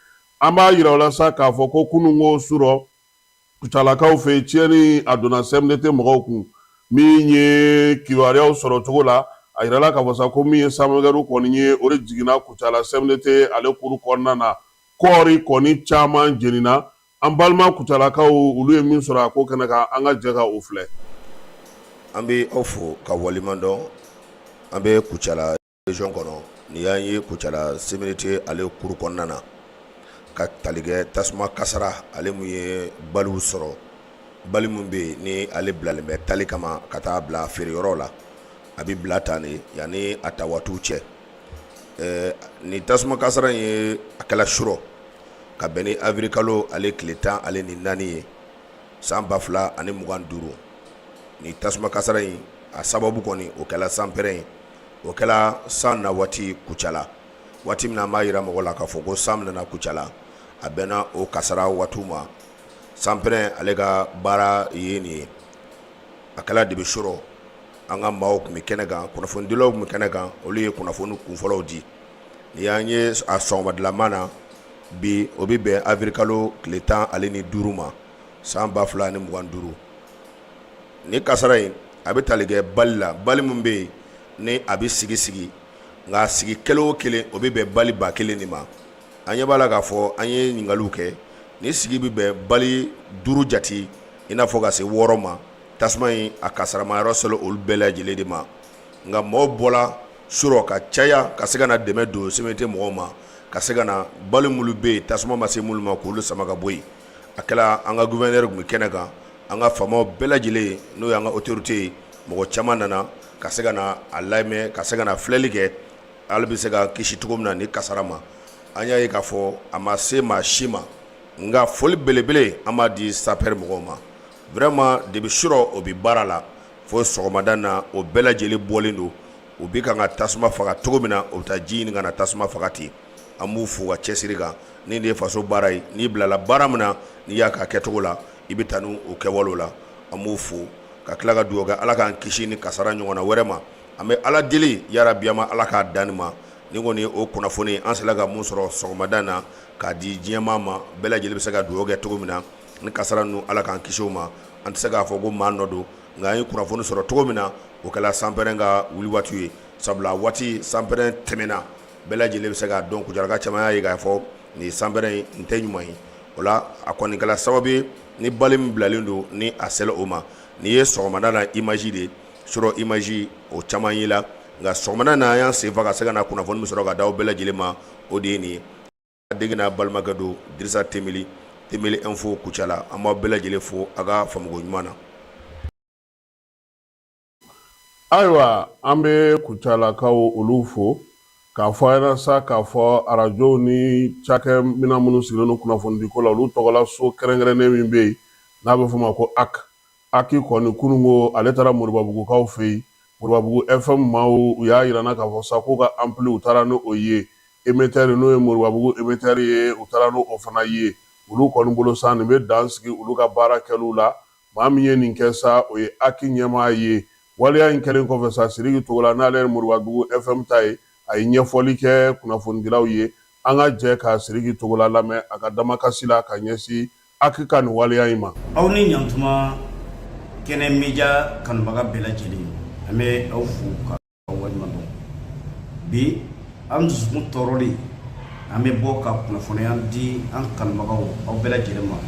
An b'a yira o la sa k'a fɔ ko kununko su rɔ, Kucalakaw fɛ yen, tiɲɛni a donna CMDT mɔgɔw kun. Min ye kibaruyaw sɔrɔ cogo la, a yirala k'a fɔ sa ko min ye sanmɛgɛru kɔni ye, o de jiginna Kucala CMDT ale kuru kɔnɔna na. Kɔɔri kɔni caman jenina. An balima Kucalakaw, olu ye min sɔrɔ a ko kɛnɛ kan, an ka jɛ ka o filɛ. An bɛ aw fo ka waleɲuman dɔn. An bɛ Kucala région kɔnɔ. Nin y'an ye Kucala CMDT ale kuru kɔnɔna na ka tali kɛ tasuma kasara ale mun ye baliw sɔrɔ, bali min bɛ yen ni ale bilalen bɛ tali kama ka taa bila feereyɔrɔ la, a bɛ bila tan de yanni a ta waatiw cɛ. Nin tasuma kasara in ye a kɛla surɔ ka bɛn ni avril kalo ale tile 14 ye san 2025. Nin tasuma kasara in a sababu kɔni o kɛla sanpɛrɛn ye, o kɛla san na waati Kucala. Waati min an b'a jira mɔgɔ la k'a fɔ ko san nana Kucala, a bɛnna o kasara waati ma. Sanpɛrɛn ale ka baara ye nin ye, a kɛla debi surɔ. An ka maaw tun bɛ kɛnɛ kan, kunnafonidilaw tun bɛ kɛnɛ kan, olu ye kunnafoni kunfɔlɔw di. Nin y'an ye a sɔgɔmadilama na bi, o bɛ bɛn avril kalo tile 15 ma san 2025. Ni kasara in a bɛ tali kɛ bali la, bali min bɛ yen ni a bɛ sigi sigi Nka sigi kelen o kelen, o bɛ bɛn bali 1000 de ma. An ɲɛ b'a la k'a fɔ an ye ɲininkaliw kɛ, ni sigi bɛ bɛn bali 5 jate i n'a fɔ ka se 6 ma. Tasuma in a kasaramayɔrɔ sera olu bɛɛ lajɛlen de ma. Nka mɔgɔw bɔra surɔ ka caya ka se ka na dɛmɛ don CMDT mɔgɔw ma, ka se ka na bali minnu bɛ yen tasuma ma se minnu ma k'olu sama ka bɔ yen. A kɛra an ka gouverneur tun bɛ kɛnɛ kan, an ka faamaw bɛɛ lajɛlen n'o y'an ka autorité ye, mɔgɔ caman nana ka se ka na a lamɛn, ka se ka na filɛli kɛ hali bɛ se ka kisi cogo min na ni kasara ma. An y'a ye k'a fɔ a ma se maa si ma, nka foli belebele an b'a di sapeur mɔgɔw ma. Vraiment depuis surɔ o bɛ baara la fo sɔgɔmada na, o bɛɛ lajɛlen bɔlen don, u bɛ kan ka tasuma faga cogo min na, u bɛ taa ji ɲini ka na tasuma faga ten. An b'u fo ka cɛsiri kan. Nin de ye faso baara ye. N'i bilala baara min na, n'i y'a k'a kɛcogo la, i bɛ tanu o kɛwale la. An b'u fo ka tila ka dugawu kɛ Ala k'an kisi ni kasara ɲɔgɔnna wɛrɛ ma. An bɛ Ala deli yarabi an ma Ala k'a dan nin ma. Nin kɔni ye o kunnafoni an sera ka mun sɔrɔ sɔgɔmada na k'a di diɲɛmaa ma, bɛɛ lajɛlen bɛ se ka dugawu kɛ cogo min na. Ni kasara ninnu Ala k'an kisi o ma. An tɛ se k'a fɔ ko maa nɔ don, nka an ye kunnafoni sɔrɔ cogo min na, o kɛra sanpɛrɛn ka wuli waati ye. Sabula waati sanpɛrɛn tɛmɛna, bɛɛ lajɛlen bɛ se k'a dɔn. Kucalaka caman y'a ye k'a fɔ nin sanpɛrɛn in tɛ ɲuman ye. O la a kɔni kɛra sababu ye ni bali min bilalen don ni a sera o ma. N'i ye sɔgɔmada na image de ye, surɔ image o caman yela, nka sɔgɔmada na an y'an sen fa ka se ka na kunnafoni min sɔrɔ ka d'aw bɛɛ lajɛlen ma, o de ye nin ye. A denkɛ n'a balimakɛ don Dirisa Tembeli, Tembeli Info Kucala. An b'aw bɛɛ lajɛlen fo a ka faamuko ɲuman na. Ayiwa, an bɛ Kucalakaw olu fo k'a fɔ a ɲɛna sa k'a fɔ arajow ni cakɛminɛn minnu sigilen don kunnafonidiko la, olu tɔgɔla so kɛrɛnkɛrɛnnen min bɛ yen n'a bɛ f'o ma ko HAC. HAC kɔni kununko ale taara Moribabugukaw fɛ yen. Moribabugu FM maaw u y'a jira n na k'a fɔ sa k'u ka ampli u taara n'o ye, émetteur n'o ye Moribabugu émetteur ye, u taara n'o fana ye. Olu kɔni bolo sa nin bɛ dan sigi olu ka baara kɛliw la. Maa min ye nin kɛ sa, o ye HAC ɲɛmaa ye. Waleya in kɛlen kɔfɛ sa, Sidiki Togola n'ale ye Moribabugu FM ta ye, a ye ɲɛfɔli kɛ kunnafonidilaw ye. An ka jɛ ka Sidiki Togola lamɛn a ka damakasi la ka ɲɛsin HAC ka nin waleya in ma. Aw ni ɲantuma kɛnɛ media kanubaga bɛɛ lajɛlen, an bɛ aw fo ka waleɲuman dɔn. Bi an dusukun tɔɔrɔlen, an bɛ bɔ ka kunnafoniya di an kanubagaw aw bɛɛ lajɛlen ma,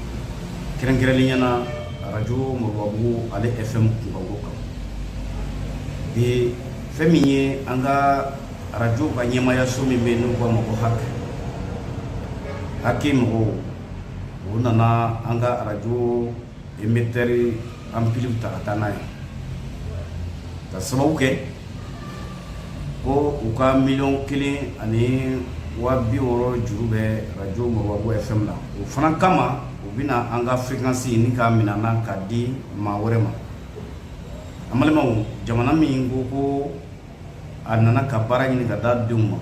kɛrɛnkɛrɛnnenya na arajo Moribabugu ale FM kunkanko kan. Bi fɛn min ye an ka arajo ka ɲɛmaayaso min bɛ yen n'u k'a ma ko HAC, HAC mɔgɔw u nana an ka arajo émetteur ampliw ta ka taa n'a ye, ka sababu kɛ ko u ka 1,060 000 juru bɛ arajo Moribabugu FM la. O fana kama u bɛna an ka fréquence ni k'a minɛ an na k'a di maa wɛrɛ ma. An balimaw, jamana min ko ko a nana ka baara ɲini ka d'a denw ma,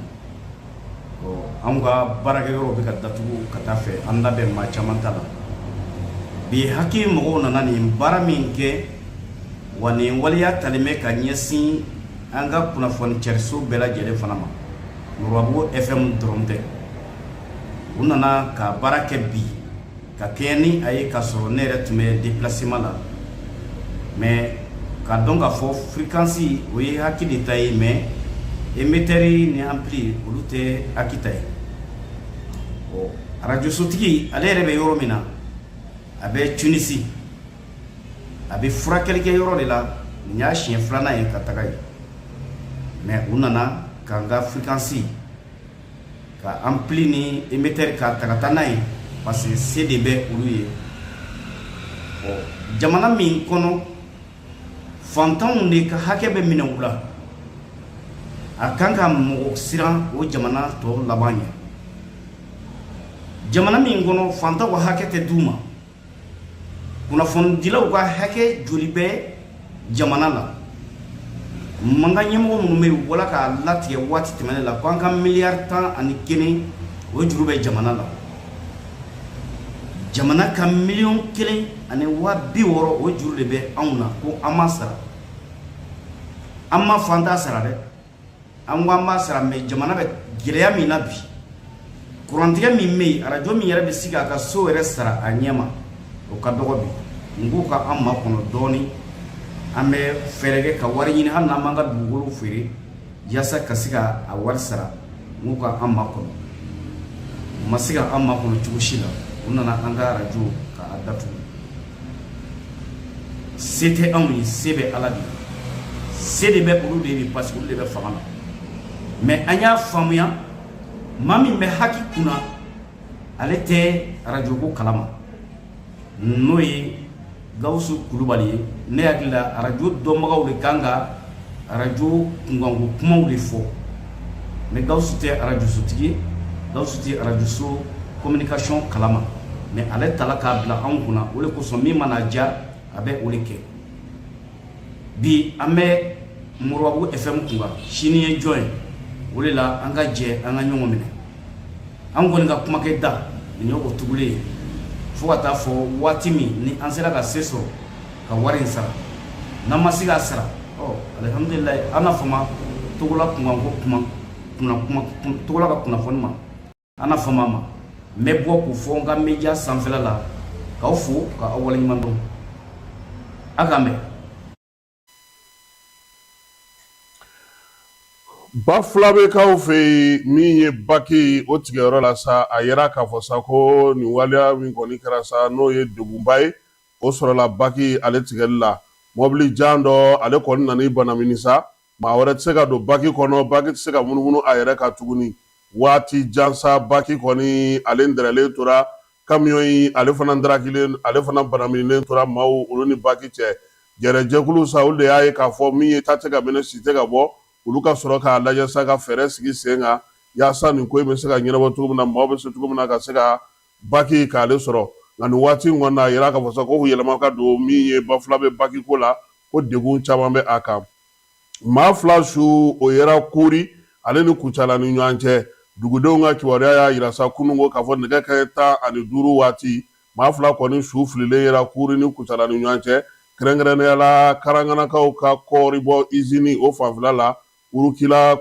anw ka baarakɛyɔrɔ bɛ ka datugu ka taa fɛ, an da bɛ maa caman ta la. Bi HAC mɔgɔw nana nin baara min kɛ, wa nin waleya talen bɛ ka ɲɛsin an ka kunnafoni cariso bɛɛ lajɛlen fana ma, Moribabugu FM dɔrɔn tɛ. U nana ka baara kɛ bi ka kɛɲɛ ni a ye k'a sɔrɔ ne yɛrɛ tun bɛ déplacement la, mais k'a dɔn k'a fɔ fréquence o ye HAC de ta ye, mais émetteur ni ampli olu tɛ HAC ta ye. Ɔ arajosotigi ale yɛrɛ bɛ yɔrɔ min na, a bɛ Tunisie, a bɛ furakɛli kɛ yɔrɔ de la. Nin y'a siɲɛ filanan ye ka taga yen, mais u nana k'an ka fréquence ka ampli ni émetteur k'a ta ka taa n'a ye, parce que se de bɛ olu ye. Ɔ jamana min kɔnɔ fantanw de ka hakɛ bɛ minɛ u la, a kan ka mɔgɔ siran o jamana tɔ laban ɲɛ. Jamana min kɔnɔ fantanw ka hakɛ tɛ d'u ma, kunnafonidilaw ka hakɛ joli bɛ jamana la? Mankan ɲɛmɔgɔ minnu bɛ yen, u bɔra k'a latigɛ waati tɛmɛnen la ko an ka miliyari 11 o juru bɛ jamana la. Jamana ka 1,060 000 o juru de bɛ anw na ko an ma sara. An ma fɔ an t'a sara dɛ, an ko an b'a sara, mais jamana bɛ gɛlɛya min na bi, kurantigɛ min bɛ yen, arajo min yɛrɛ bɛ se k'a ka so yɛrɛ sara a ɲɛ ma, o ka dɔgɔ bi. N k'u ka an makɔnɔ dɔɔni, an bɛ fɛɛrɛ kɛ ka wari ɲini, hali n'an b'an ka dugukolo feere. yaasa ka se ka a wari sara. N k'u ka an makɔnɔ, u ma se ka an makɔnɔ cogo si la. U nana an ka arajo ka a datugu. Se tɛ anw ye, se bɛ Ala de ye, se de bɛ olu de ye parce que olu de bɛ fanga la. Mais an y'a faamuya, maa min bɛ haki kunna, ale tɛ arajo ko kalama, n'o ye Gawusu Kulubali ye. Ne hakili la, arajo dɔnbagaw de kan ka arajo kunkanko kumaw de fɔ, mais Gawusu tɛ arajosotigi ye, Gawusu tɛ arajoso communication kalama, mais ale tala k'a bila anw kunna. O de kosɔn, min mana diya, a bɛ o de kɛ. Bi an bɛ Moribabugu FM kunkan, sini ye jɔn ye? O de la, an ka jɛ, an ka ɲɔgɔn minɛ. An kɔni ka kumakɛ da nin ye o tugulen ye, fo ka taa fɔ waati min ni an sera ka se sɔrɔ ka wari in sara. N'an ma se k'a sara, ɔ alihamudulilayi, an na fama Togola kunkanko kuma kunna kuma Togola ka kunnafoni ma, an na fama ma. N bɛ bɔ k'o fɔ n ka media sanfɛla la, k'aw fo, ka aw waleɲuman dɔn. A k'an bɛn. Bafulabekaw fɛ yen, min ye baki o tigɛyɔrɔ la sa, a yera k'a fɔ sa ko nin waleya min kɔni kɛra sa, n'o ye degunba ye, o sɔrɔla baki ale tigɛli la. Mɔbili jan dɔ ale kɔni nana banamini sa, maa wɛrɛ tɛ se ka don baki kɔnɔ, baki tɛ se ka munumunu a yɛrɛ kan tuguni. Waati jan sa, baki kɔni ale dɛrɛlen tora, kamiyɔn in ale fana darakilen, ale fana banaminilen tora maaw olu ni baki cɛ. Jɛrɛjɛkulu sa, olu de y'a ye k'a fɔ min ye ta tɛ ka minɛ, si tɛ ka bɔ, olu ka sɔrɔ k'a lajɛ sa ka fɛɛrɛ sigi sen kan yaasa nin ko in bɛ se ka ɲɛnabɔ cogo min na, maaw bɛ se cogo min na ka se ka baki k'ale sɔrɔ. Nka nin waati in kɔni na, a yira k'a fɔ sa ko yɛlɛma ka don min ye Bafulabe baki ko la, ko degun caman bɛ a kan. Maa 2 su o yera Kori ale ni Kucala ni ɲɔgɔn cɛ. Dugudenw ka kibaruya y'a yira sa kununko k'a fɔ nɛgɛ kanɲɛ 15 waati, maa 2 kɔni su fililen yera Kori ni Kucala ni ɲɔgɔn cɛ, kɛrɛnkɛrɛnnenya la Karanganakaw ka kɔɔribɔ izini o fanfɛla la, Urukila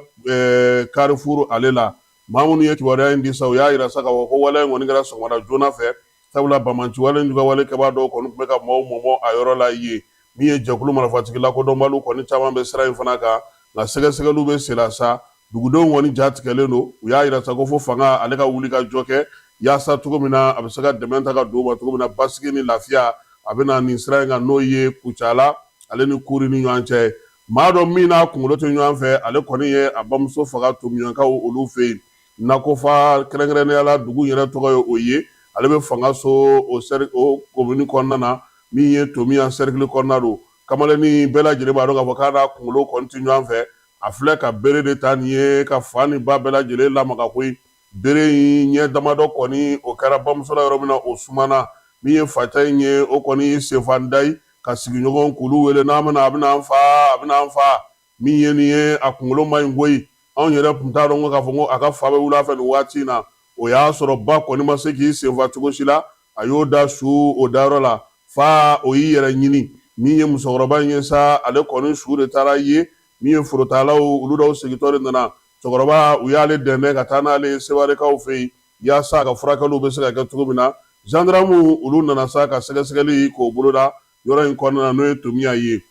Carrefour ale la. Maa minnu ye kibaruya in di sa, u y'a yira sa k'a fɔ ko waleya in kɔni kɛra sɔgɔmada joona fɛ, sabula banbaanci wale juguya wale kɛbaa dɔw kɔni tun bɛ ka maaw mɔmɔ a yɔrɔ la yen. Min ye jɛkulu marifatigi lakodɔnbaliw kɔni caman bɛ sira in fana kan, nka sɛgɛsɛgɛliw bɛ senna sa. Dugudenw kɔni ja tigɛlen don, u y'a yira sa ko fo fanga ale ka wuli ka jɔ kɛ yaasa cogo min na a bɛ se ka dɛmɛ ta ka don u ma cogo min na, basigi ni lafiya a bɛ na nin sira in kan, n'o ye Kucala ale ni Kori ni ɲɔgɔn cɛ. Maa dɔ min n'a kunkolo tɛ ɲɔgɔn fɛ, ale kɔni ye a bamuso faga Tomiɲankaw olu fɛ yen, Nakofa kɛrɛnkɛrɛnnenya la, dugu yɛrɛ tɔgɔ ye o ye. Ale bɛ fanga so o o komini kɔnɔna na, min ye Tomiɲan sɛrikili kɔnɔna don. Kamalennin bɛɛ lajɛlen b'a dɔn k'a fɔ k'a n'a kunkolo kɔni tɛ ɲɔgɔn fɛ. A filɛ ka bere de ta nin ye ka fa ni ba bɛɛ lajɛlen lamaga koyi. Bere in ɲɛ damadɔ kɔni o kɛra bamuso la yɔrɔ min na, o sumana. Min ye facɛ in ye, o kɔni y'i senfa da ka sigiɲɔgɔn k'olu wele n'a bɛna, a bɛna an fa, a bɛna an fa. Min ye nin ye, a kunkolo man ɲi koyi. Anw yɛrɛ tun t'a dɔn ko k'a fɔ ko a ka fa bɛ wuli a fɛ nin waati in na. O y'a sɔrɔ ba kɔni ma se k'i senfa cogo si la, a y'o da su o dayɔrɔ la. Fa o y'i yɛrɛ ɲini. Min ye musokɔrɔba in ye sa, ale kɔni su de taara ye. Min ye forotalaw olu dɔw segintɔ de nana, cɛkɔrɔba u y'ale dɛndɛn ka taa n'ale ye Sewarekaw fɛ yen yaasa a ka furakɛliw bɛ se ka kɛ cogo min na. Zandaramuw olu nana sa ka sɛgɛsɛgɛli k'o boloda yɔrɔ in kɔnɔna na, n'o ye Tomiɲan ye.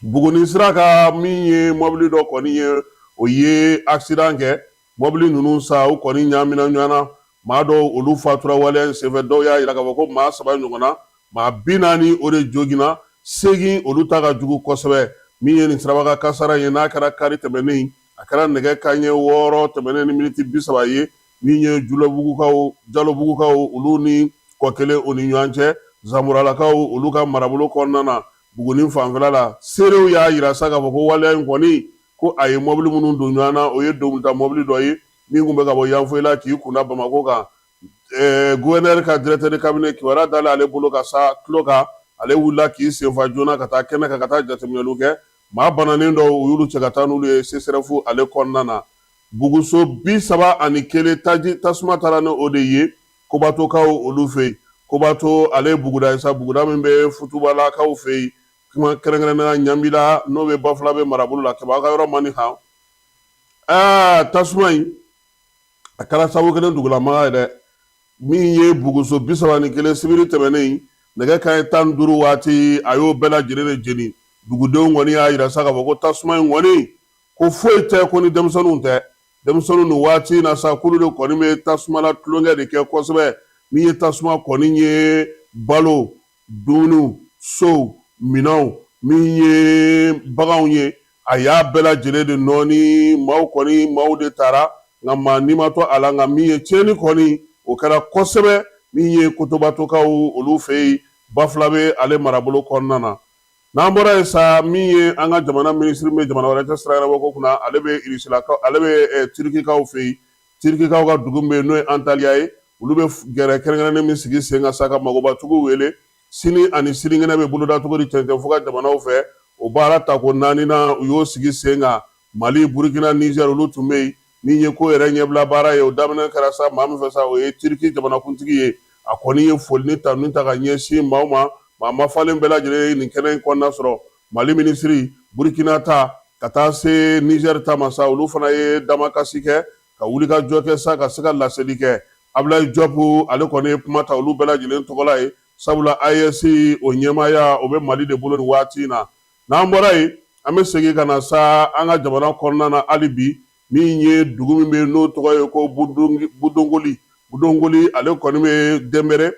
Buguni sira kan, min ye mɔbili dɔ kɔni ye, o ye accident kɛ. Mɔbili ninnu sa, u kɔni ɲaamina ɲɔgɔn na, maa dɔw olu fatura waleya in senfɛ. Dɔw y'a yira k'a fɔ ko maa 3 ɲɔgɔnna, maa 40 o de joginna, 8 olu ta ka jugu kosɛbɛ. Min ye nin sirabakan kasara ye, n'a kɛra kari tɛmɛnen, a kɛra nɛgɛ kanɲɛ 6 tɛmɛnen ni miniti 30 ye, min ye Julabugukaw, Jalobugukaw olu ni kɔ kelen o ni ɲɔgɔn cɛ, Zanburalakaw olu ka marabolo kɔnɔna na, Buguni fanfɛla la. Seerew y'a yira sa k'a fɔ ko waleya in kɔni, ko a ye mɔbili minnu don ɲɔgɔn na, o ye donta mɔbili dɔ ye min tun bɛ ka bɔ Yanfolila k'i kunda Bamakɔ kan. Gouverneur ka directeur de cabinet, kibaruya dalen ale bolo ka sa tulo kan, ale wulila k'i senfa joona ka taa kɛnɛ kan ka taa jateminɛliw kɛ. Maa bananen dɔw, u y'olu cɛ ka taa n'olu ye CSRéf ale kɔnɔna na. Buguso 31 taji tasuma taara ni o de ye Kobatokaw olu fɛ yen. Kobato ale ye buguda ye sa, buguda min bɛ Futubalakaw fɛ yen, kuma kɛrɛnkɛrɛnnenya Ɲanbila, n'o bɛ Bafulabe marabolo la. Kɛmɛ ka yɔrɔ man ni han. Aa, tasuma in a kɛra sababu kelen dugulamaga ye dɛ. Min ye buguso 31, sibiri tɛmɛnen nɛgɛ kanɲɛ 15 waati, a y'o bɛɛ lajɛlen de jeni. Dugudenw kɔni y'a yira sa k'a fɔ ko tasuma in kɔni Ko foyi tɛ ko ni denmisɛnninw tɛ. Denmisɛnninw nin waati in na sa, k'olu de kɔni bɛ tasuma la tulonkɛ de kɛ kosɛbɛ. Min ye tasuma kɔni ye balo, dumuniw, sow, minɛnw, min ye baganw ye, a y'a bɛɛ lajɛlen de nɔɔni. Maaw kɔni, maaw de taara, nka maa ni ma to a la. Nka min ye tiɲɛni kɔni, o kɛra kosɛbɛ. Min ye Kotobatokaw olu fɛ yen, Bafulabe ale marabolo kɔnɔna na. N'an bɔra yen sa, min ye an ka jamana minisiri min bɛ jamana wɛrɛ cɛ sira ɲɛnabɔ ko kunna, ale bɛ Irisilakaw, ale bɛ Tirikikaw fɛ yen. Tirikikaw ka dugu min bɛ yen, n'o ye Antaliya ye, olu bɛ gɛrɛ kɛrɛnkɛrɛnnen min sigi sen kan sa ka magobatigiw wele. Sini ani sinikɛnɛ bɛ boloda cogo di cɛncɛnfuga jamanaw fɛ? O baara tako naaninan, u y'o sigi sen kan. Mali, Burukina, Nizɛri, olu tun bɛ yen. Min ye ko yɛrɛ ɲɛbila baara ye, o daminɛ kɛra sa maa min fɛ sa, o ye Tiriki jamanakuntigi ye. A kɔni ye foli ni tanuni ta ka ɲɛsin maaw ma, maa mafalen bɛɛ lajɛlen ye nin kɛnɛ in kɔnɔna sɔrɔ. Mali minisiri, Burukina ta, ka taa se Nizɛri ta ma sa, olu fana ye damakasi kɛ ka wulikajɔ kɛ sa ka se ka laseli kɛ. Abulayi Jɔpu, ale kɔni ye kuma ta olu bɛɛ lajɛlen tɔgɔ la ye, sabula AES o ɲɛmaaya, o bɛ Mali de bolo nin waati in na. N'an bɔra yen, an bɛ segin ka na sa an ka jamana kɔnɔna na hali bi. Min ye dugu min bɛ yen, n'o tɔgɔ ye ko Budongoli, Budongoli ale kɔni bɛ Dɛnbɛrɛ,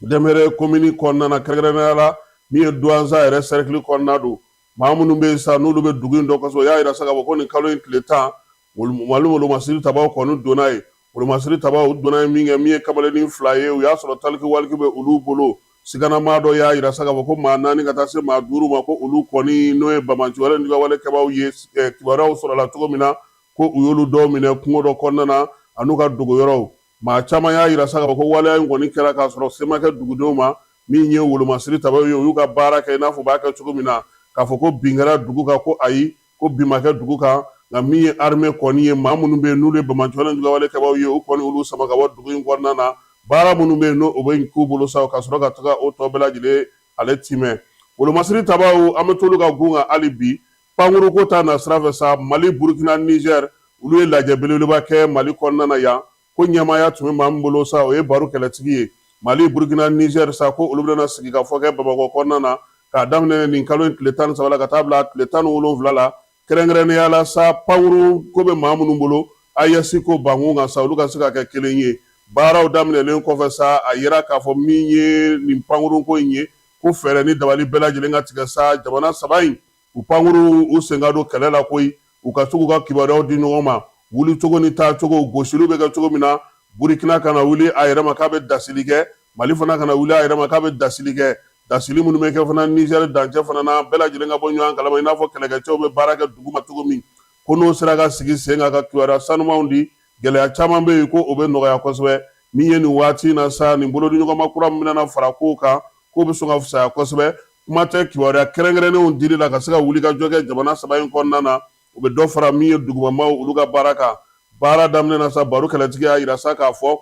Dɛnbɛrɛ komini kɔnɔna na, kɛrɛnkɛrɛnnenya la min ye Duwanza yɛrɛ sɛrɛkili kɔnɔna don. Maa minnu bɛ yen sa, n'olu bɛ dugu in dɔn kosɛbɛ, o y'a jira sa k'a fɔ ko nin kalo in tile 10, Mali wolomasiri tabaw kɔni donna yen. Wolomasiri tabaw donna yen min kɛ, min ye kamalennin 2 ye, u y'a sɔrɔ taliki waliki bɛ olu bolo. Siganamaa dɔ y'a jira sa k'a fɔ ko maa 4 ka taa se maa 5 ma, ko olu kɔni, n'o ye banbaanciwale ni juguyawale kɛbaaw ye, kibaruyaw sɔrɔla cogo min na, ko u y'olu dɔw minɛ kungo dɔ kɔnɔna na an'u ka dogoyɔrɔw. Maa caman y'a jira sa k'a fɔ ko waleya in kɔni kɛra k'a sɔrɔ se ma kɛ dugudenw ma. Min ye wolomasiri tabaw ye, u y'u ka baara kɛ i n'a fɔ u b'a kɛ cogo min na. K'a fɔ ko bin kɛra dugu kan, ko ayi, ko bin ma kɛ dugu kan. Nka min ye armée kɔni ye, maa minnu bɛ yen n'olu ye banbaanciwale ni juguyawale kɛbaaw ye, u kɔni olu sama ka bɔ dugu in kɔnɔna na. Baara minnu bɛ yen, n'o bɛ k'u bolo sa, ka sɔrɔ ka taga o tɔ bɛɛ lajɛlen ale timɛ. Wolomasiri tabaw, an bɛ t'olu ka gun kan hali bi. Pankuruko ta na sira fɛ sa, Mali, Burukina, Nizɛri, olu ye lajɛ belebeleba kɛ Mali kɔnɔna na yan. Ko ɲɛmaaya tun bɛ maa min bolo sa, o ye baro kɛlɛtigi ye. Mali, Burukina, Nizɛri sa, ko olu bɛna sigi ka fɔ kɛ Bamakɔ kɔnɔna na k'a daminɛ nin kalo in tile 13 la ka taa bila tile 17 la. Kɛrɛnkɛrɛnnenya la sa, pankurun ko bɛ maa minnu bolo, AES ko bankun kan sa, olu ka se ka kɛ kelen ye. Baaraw daminɛlen kɔfɛ sa, a yira k'a fɔ min ye nin pankurun ko in ye, ko fɛɛrɛ ni dabali bɛɛ lajɛlen ka tigɛ sa jamana 3 in, u pankurun u sen ka don kɛlɛ la koyi, u ka se k'u ka kibaruyaw di ɲɔgɔn ma, wulicogo ni taacogo, gosiliw bɛ kɛ cogo min na. Burukina kana wuli a yɛrɛ ma k'a bɛ dasili kɛ, Mali fana kana wuli a yɛrɛ ma k'a bɛ dasili kɛ. Dasili minnu bɛ kɛ fana Nizɛri dancɛ fana na, bɛɛ lajɛlen ka bɔ ɲɔgɔn kalama i n'a fɔ kɛlɛkɛcɛw bɛ baara kɛ duguma cogo min. Ko n'o sera ka sigi sen kan ka kibaruya sanumanw di, gɛlɛya caman bɛ yen ko o bɛ nɔgɔya kosɛbɛ. Min ye nin waati in na sa, nin bolodiɲɔgɔnma kura min bɛna fara kow kan, k'o bɛ sɔn ka fisaya kosɛbɛ. Kuma tɛ kibaruya kɛrɛnkɛrɛnnenw dili la ka se ka wulikajɔ kɛ jamana 3 in kɔnɔna na, o bɛ dɔ fara min ye dugumamaw olu ka baara kan. Baara daminɛ na sa, baro kɛlɛtigi y'a jira sa k'a fɔ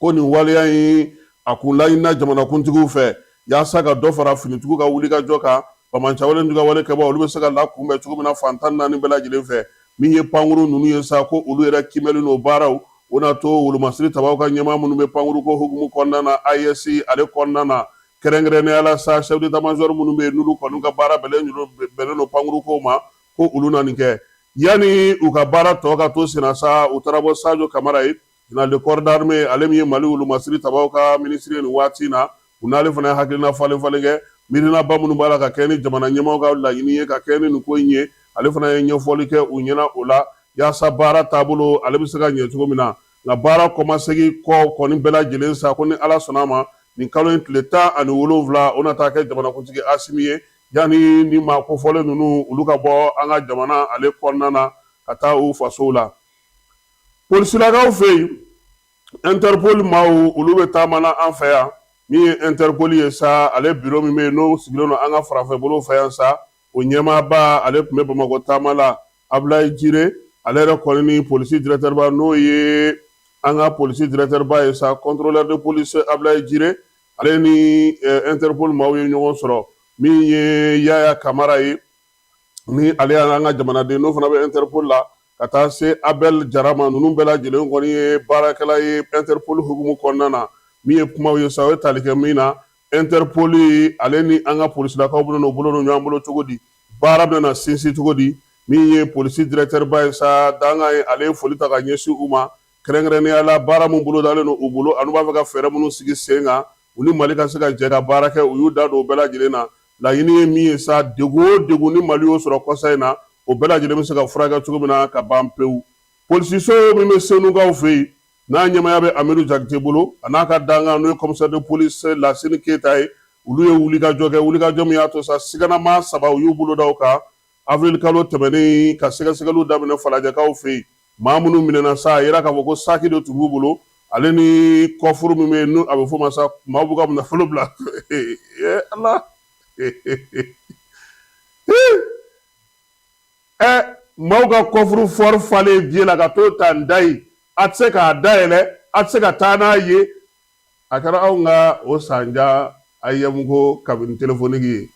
ko nin waleya in a kun laɲinina jamanakuntigiw fɛ yaasa ka dɔ fara finitigiw ka wulikajɔ kan, banbaanciwale ni juguyawale kɛbaaw olu bɛ se ka lakunbɛn cogo min na fan 14 bɛɛ lajɛlen fɛ. Min ye pankurun ninnu ye sa, ko olu yɛrɛ kiimɛli n'o baaraw, o na to wolomasiri tabaw ka ɲɛmaa minnu bɛ pankurun ko hukumu kɔnɔna na, AES ale kɔnɔna na, kɛrɛnkɛrɛnnenya la sa, chef d'état major minnu bɛ yen, n'olu kɔni ka baara bɛnnen don pankurun kow ma, ko olu na nin kɛ. Yanni u ka baara tɔ ka to senna sa, u taara bɔ Sajo Kamara ye, général de corps d'armée, ale min ye Mali wolomasiri tabaw ka minisiri ye nin waati in na. U n'ale fana ye hakilina falen falen kɛ, miirinaba minnu b'a la ka kɛ ni jamana ɲɛmaaw ka laɲini ye ka kɛ ni nin ko in ye. Ale fana ye ɲɛfɔli kɛ u ɲɛna o la, yaasa baara taabolo ale bɛ se ka ɲɛ cogo min na. Nka baara kɔmasegin kɔ kɔni bɛɛ lajɛlen sa, ko ni Ala sɔnna a ma, nin kalo in tile 17, o na taa kɛ jamanakuntigi Asimi ye, yanni ni maa kofɔlen ninnu olu ka bɔ an ka jamana ale kɔnɔna na ka taa u fasow la. Polisilakaw fɛ yen, Interpol maaw olu bɛ taama na an fɛ yan. Min ye Interpol ye sa, ale biro min bɛ yen, n'o sigilen don an ka farafɛ bolo fɛ yan sa, o ɲɛmaaba ale tun bɛ Bamakɔ taama la, Abulayi Jire. Ale yɛrɛ kɔni ni polisi directeur ba, n'o ye an ka polisi directeur ba ye sa, contrôleur de police Abulayi Jire, ale ni Interpol maaw ye ɲɔgɔn sɔrɔ. Min ye Yaya Kamara ye, ni ale y'an ka jamanaden, n'o fana bɛ Interpol la, ka taa se Abel Jara ma, ninnu bɛɛ lajɛlen kɔni ye baarakɛla ye Interpol hukumu kɔnɔna na. Min ye kumaw ye sa, o ye tali kɛ min na, Interpol ale ni an ka polisilakaw bɛna n'u bolo don ɲɔgɔn bolo cogo di, baara bɛna sinsin cogo di. Min ye polisi directeur ba ye sa, dankan ye, ale ye foli ta ka ɲɛsin u ma, kɛrɛnkɛrɛnnenya la baara min bolodalen don u bolo ani u b'a fɛ ka fɛɛrɛ minnu sigi sen kan u ni Mali ka se ka jɛ ka baara kɛ. U y'u da don o bɛɛ lajɛlen na. Laɲini ye min ye sa, degun o degun ni Mali y'o sɔrɔ kɔsa in na, o bɛɛ lajɛlen bɛ se ka furakɛ cogo min na ka ban pewu. Polisiso min bɛ Senukaw fɛ yen, n'a ɲɛmaaya bɛ Amidu Jakite bolo, a n'a ka dankan n'o ye commissaire de police Lasini Keyita ye, olu ye wulikajɔ kɛ, wulikajɔ min y'a to sa siganamaa saba u y'u bolo da u kan avril kalo tɛmɛnen ka sɛgɛsɛgɛliw daminɛ Falajɛkaw fɛ yen. Maa minnu minɛna sa, a yira k'a fɔ ko saki de tun b'u bolo, ale ni kɔfuru min bɛ yen n'o a bɛ f'o ma sa maaw b'u ka nafolo bila. Ala ɛ, maaw ka kɔfuru fɔri falen biye la ka t'o ta n da yen, a tɛ se k'a dayɛlɛ, a tɛ se ka taa n'a ye. A kɛra anw ka o sanja AEEM ko cabine téléphonique ye.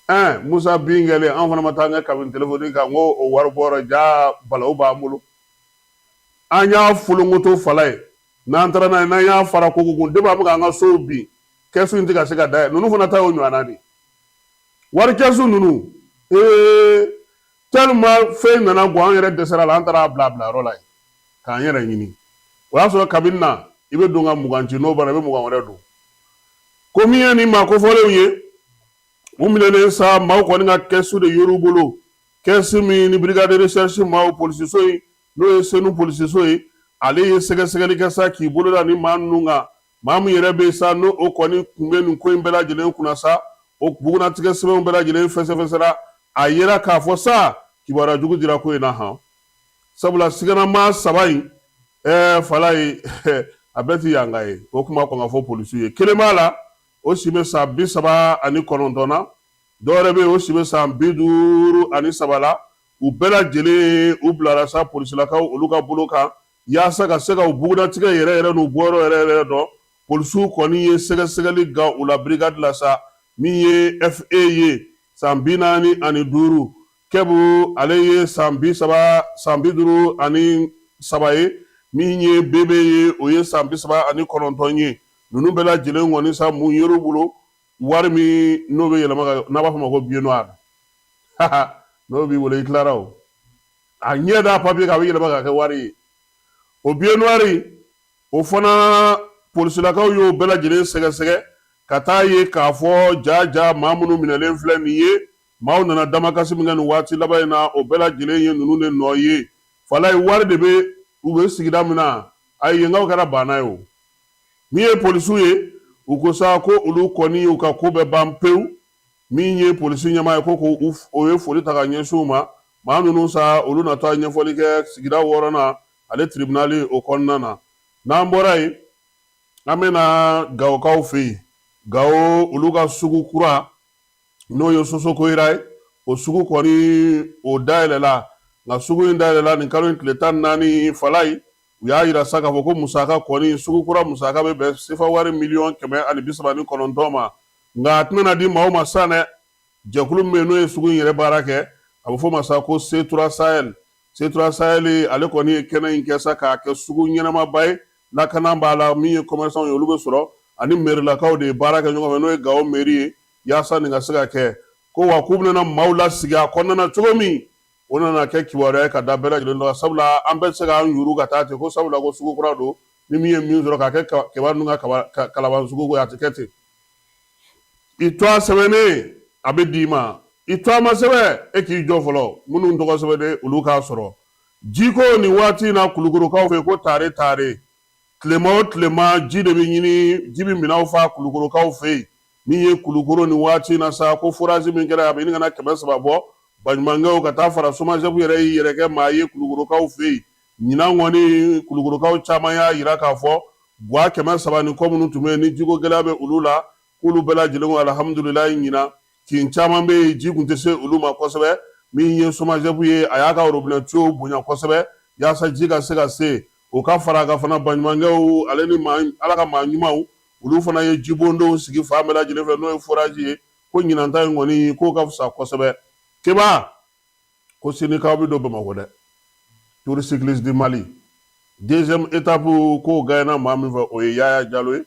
Ɛn, Musa bin kɛlen, anw fana ma taa an ka cabine téléphonique kan ko o wari bɔra ja balawu b'an bolo. An y'a folonkoto fala ye, n'an taara n'a ye, n'an y'a fara koko kun, depuis an bɛ k'an ka sow bin, kɛsu in tɛ ka se ka dayɛlɛ. Ninnu fana ta y'o ɲɔgɔnna de ye. Wari kɛsu ninnu, ee, tellement fɛn nana gan, an yɛrɛ dɛsɛra la, an taara a bila a bilayɔrɔ la yen k'an yɛrɛ ɲini. O y'a sɔrɔ kabini na i bɛ don ka 20 ci, n'o banna i bɛ 20 wɛrɛ don. Ko min ye nin maa kofɔlenw ye, u minɛnen sa, maaw kɔni ka kɛsu de yer'u bolo, kɛsu min ni brigade de recherche maaw, polisiso in n'o ye Senu polisiso ye, ale ye sɛgɛsɛgɛli kɛ sa k'i bolo da ni maa ninnu kan. Maa min yɛrɛ bɛ sa n'o o kɔni tun bɛ nin ko in bɛɛ lajɛlen kunna sa, o bugunnatigɛ sɛbɛnw bɛɛ lajɛlen fɛsɛfɛsɛra. A yera k'a fɔ sa kibaruya jugu dira ko in na han, sabula siganamaa saba in, ɛɛ falaye, a bɛɛ ti yanka ye. O kuma kɔn ka fɔ polisiw ye. Kelen b'a la, o si bɛ san 39 na, dɔwɛrɛ bɛ yen, o si bɛ san 53 la. U bɛɛ lajɛlen u bilara sa polisilakaw olu ka bolo kan yaasa ka se ka u bugunnatigɛ yɛrɛ yɛrɛ n'u bɔyɔrɔ yɛrɛ yɛrɛ dɔn. Polisiw kɔni ye sɛgɛsɛgɛli gan u la brigade la sa. Min ye FA ye, san 45, Kɛbu ale ye san 30, san 53 ye. Min ye BB ye, o ye san 39 ye. Ninnu bɛɛ lajɛlen kɔni sa, mun yer'u bolo? Wari min n'o bɛ yɛlɛma ka, n'a b'a fɔ ma ko billet noir, n'o b'i bolo, i tilara o. A ɲɛ da papiye kan, a bɛ yɛlɛma ka kɛ wari ye. O billet noir, o fana polisilakaw y'o bɛɛ lajɛlen sɛgɛsɛgɛ ka taa ye k'a fɔ ja ja maa minnu minɛlen filɛ nin ye, maaw nana damakasi min kɛ nin waati laban in na, o bɛɛ lajɛlen ye ninnu de nɔ ye. Falaye, wari de bɛ u bɛ sigida min na, ayi, yenkaw kɛra banna ye. O min ye polisiw ye, u ko sa ko olu kɔni y'u ka ko bɛɛ ban pewu. Min ye polisi ɲɛmaa ye, ko o ye foli ta ka ɲɛsin u ma. Maa ninnu sa, olu na taa ɲɛfɔli kɛ sigida wɔɔrɔnan ale tribunal o kɔnɔna na. N'an bɔra yen, an bɛna Gawokaw fɛ yen. Gawo, olu ka sugu kura n'o ye Sosokoyira ye, o sugu kɔni o dayɛlɛla. Nka sugu in dayɛlɛla nin kalo in tile 14. Falaye, u y'a yira sa k'a fɔ ko musaka kɔni, sugu kura musaka bɛ bɛn sefa wari miliyɔn 139 ma. Nka a tɛna di maaw ma sa dɛ. Jɛkulu min bɛ yen n'o ye sugu in yɛrɛ baara kɛ, a bɛ f'o ma sa ko C3 Sahel. C3 Sahel, ale kɔni ye kɛnɛ in kɛ sa k'a kɛ sugu ɲɛnamaba ye, lakana b'a la. Min ye commerçant ye, olu bɛ sɔrɔ, ani mɛrilakaw de ye baara kɛ ɲɔgɔn fɛ, n'o ye Gawo mairie ye, yaasa nin ka se ka kɛ. Ko wa k'u bɛna maaw lasigi a kɔnɔna na cogo min, o nana kɛ kibaruya ye ka da bɛɛ lajɛlen dɔ kan, sabula an bɛɛ tɛ se k'an yuru ka taa ten ko sabula ko sugu kura don, ni min ye min sɔrɔ k'a kɛ keba ninnu ka kalaban sugu ko ye, a tɛ kɛ ten. I tɔgɔ sɛbɛnnen, a bɛ d'i ma. I tɔgɔ ma sɛbɛn, e k'i jɔ fɔlɔ, minnu tɔgɔ sɛbɛnnen, olu k'a sɔrɔ. Jiko nin waati in na Kulukorokaw fɛ, ko tare tare, tilema o tilema ji de bɛ ɲini, ji bɛ minɛnw fa Kulukorokaw fɛ yen. Min ye Kulukoro nin waati in na sa, ko forage min kɛra, a bɛ ɲini ka na 300 bɔ. Baɲumankɛw ka taa fara SOMAGEP yɛrɛ y'i yɛrɛ kɛ maa ye Kulukorokaw fɛ yen. Ɲinan kɔni, Kulukorokaw caman y'a yira k'a fɔ gwa 300 ni kɔ minnu tun bɛ yen ni jiko gɛlɛya bɛ olu la, k'olu bɛɛ lajɛlen ko alihamudulilayi. Ɲinan kin caman bɛ yen, ji tun tɛ se olu ma kosɛbɛ. Min ye SOMAGEP ye, a y'a ka robinet tuyau bonya kosɛbɛ yaasa ji ka se ka se. O ka fara a kan fana, baɲumankɛw ale ni Ala ka maa ɲumanw, olu fana ye jibondonw sigi fan bɛɛ lajɛlen fɛ, n'o ye forage ye. Ko ɲinan ta in kɔni, k'o ka fisa kosɛbɛ. Keba ko sini k'aw bɛ don Bamakɔ dɛ, Tour cycliste du Mali deuxième étape, k'o gagnera maa min fɛ, o ye Yaya Jalo ye.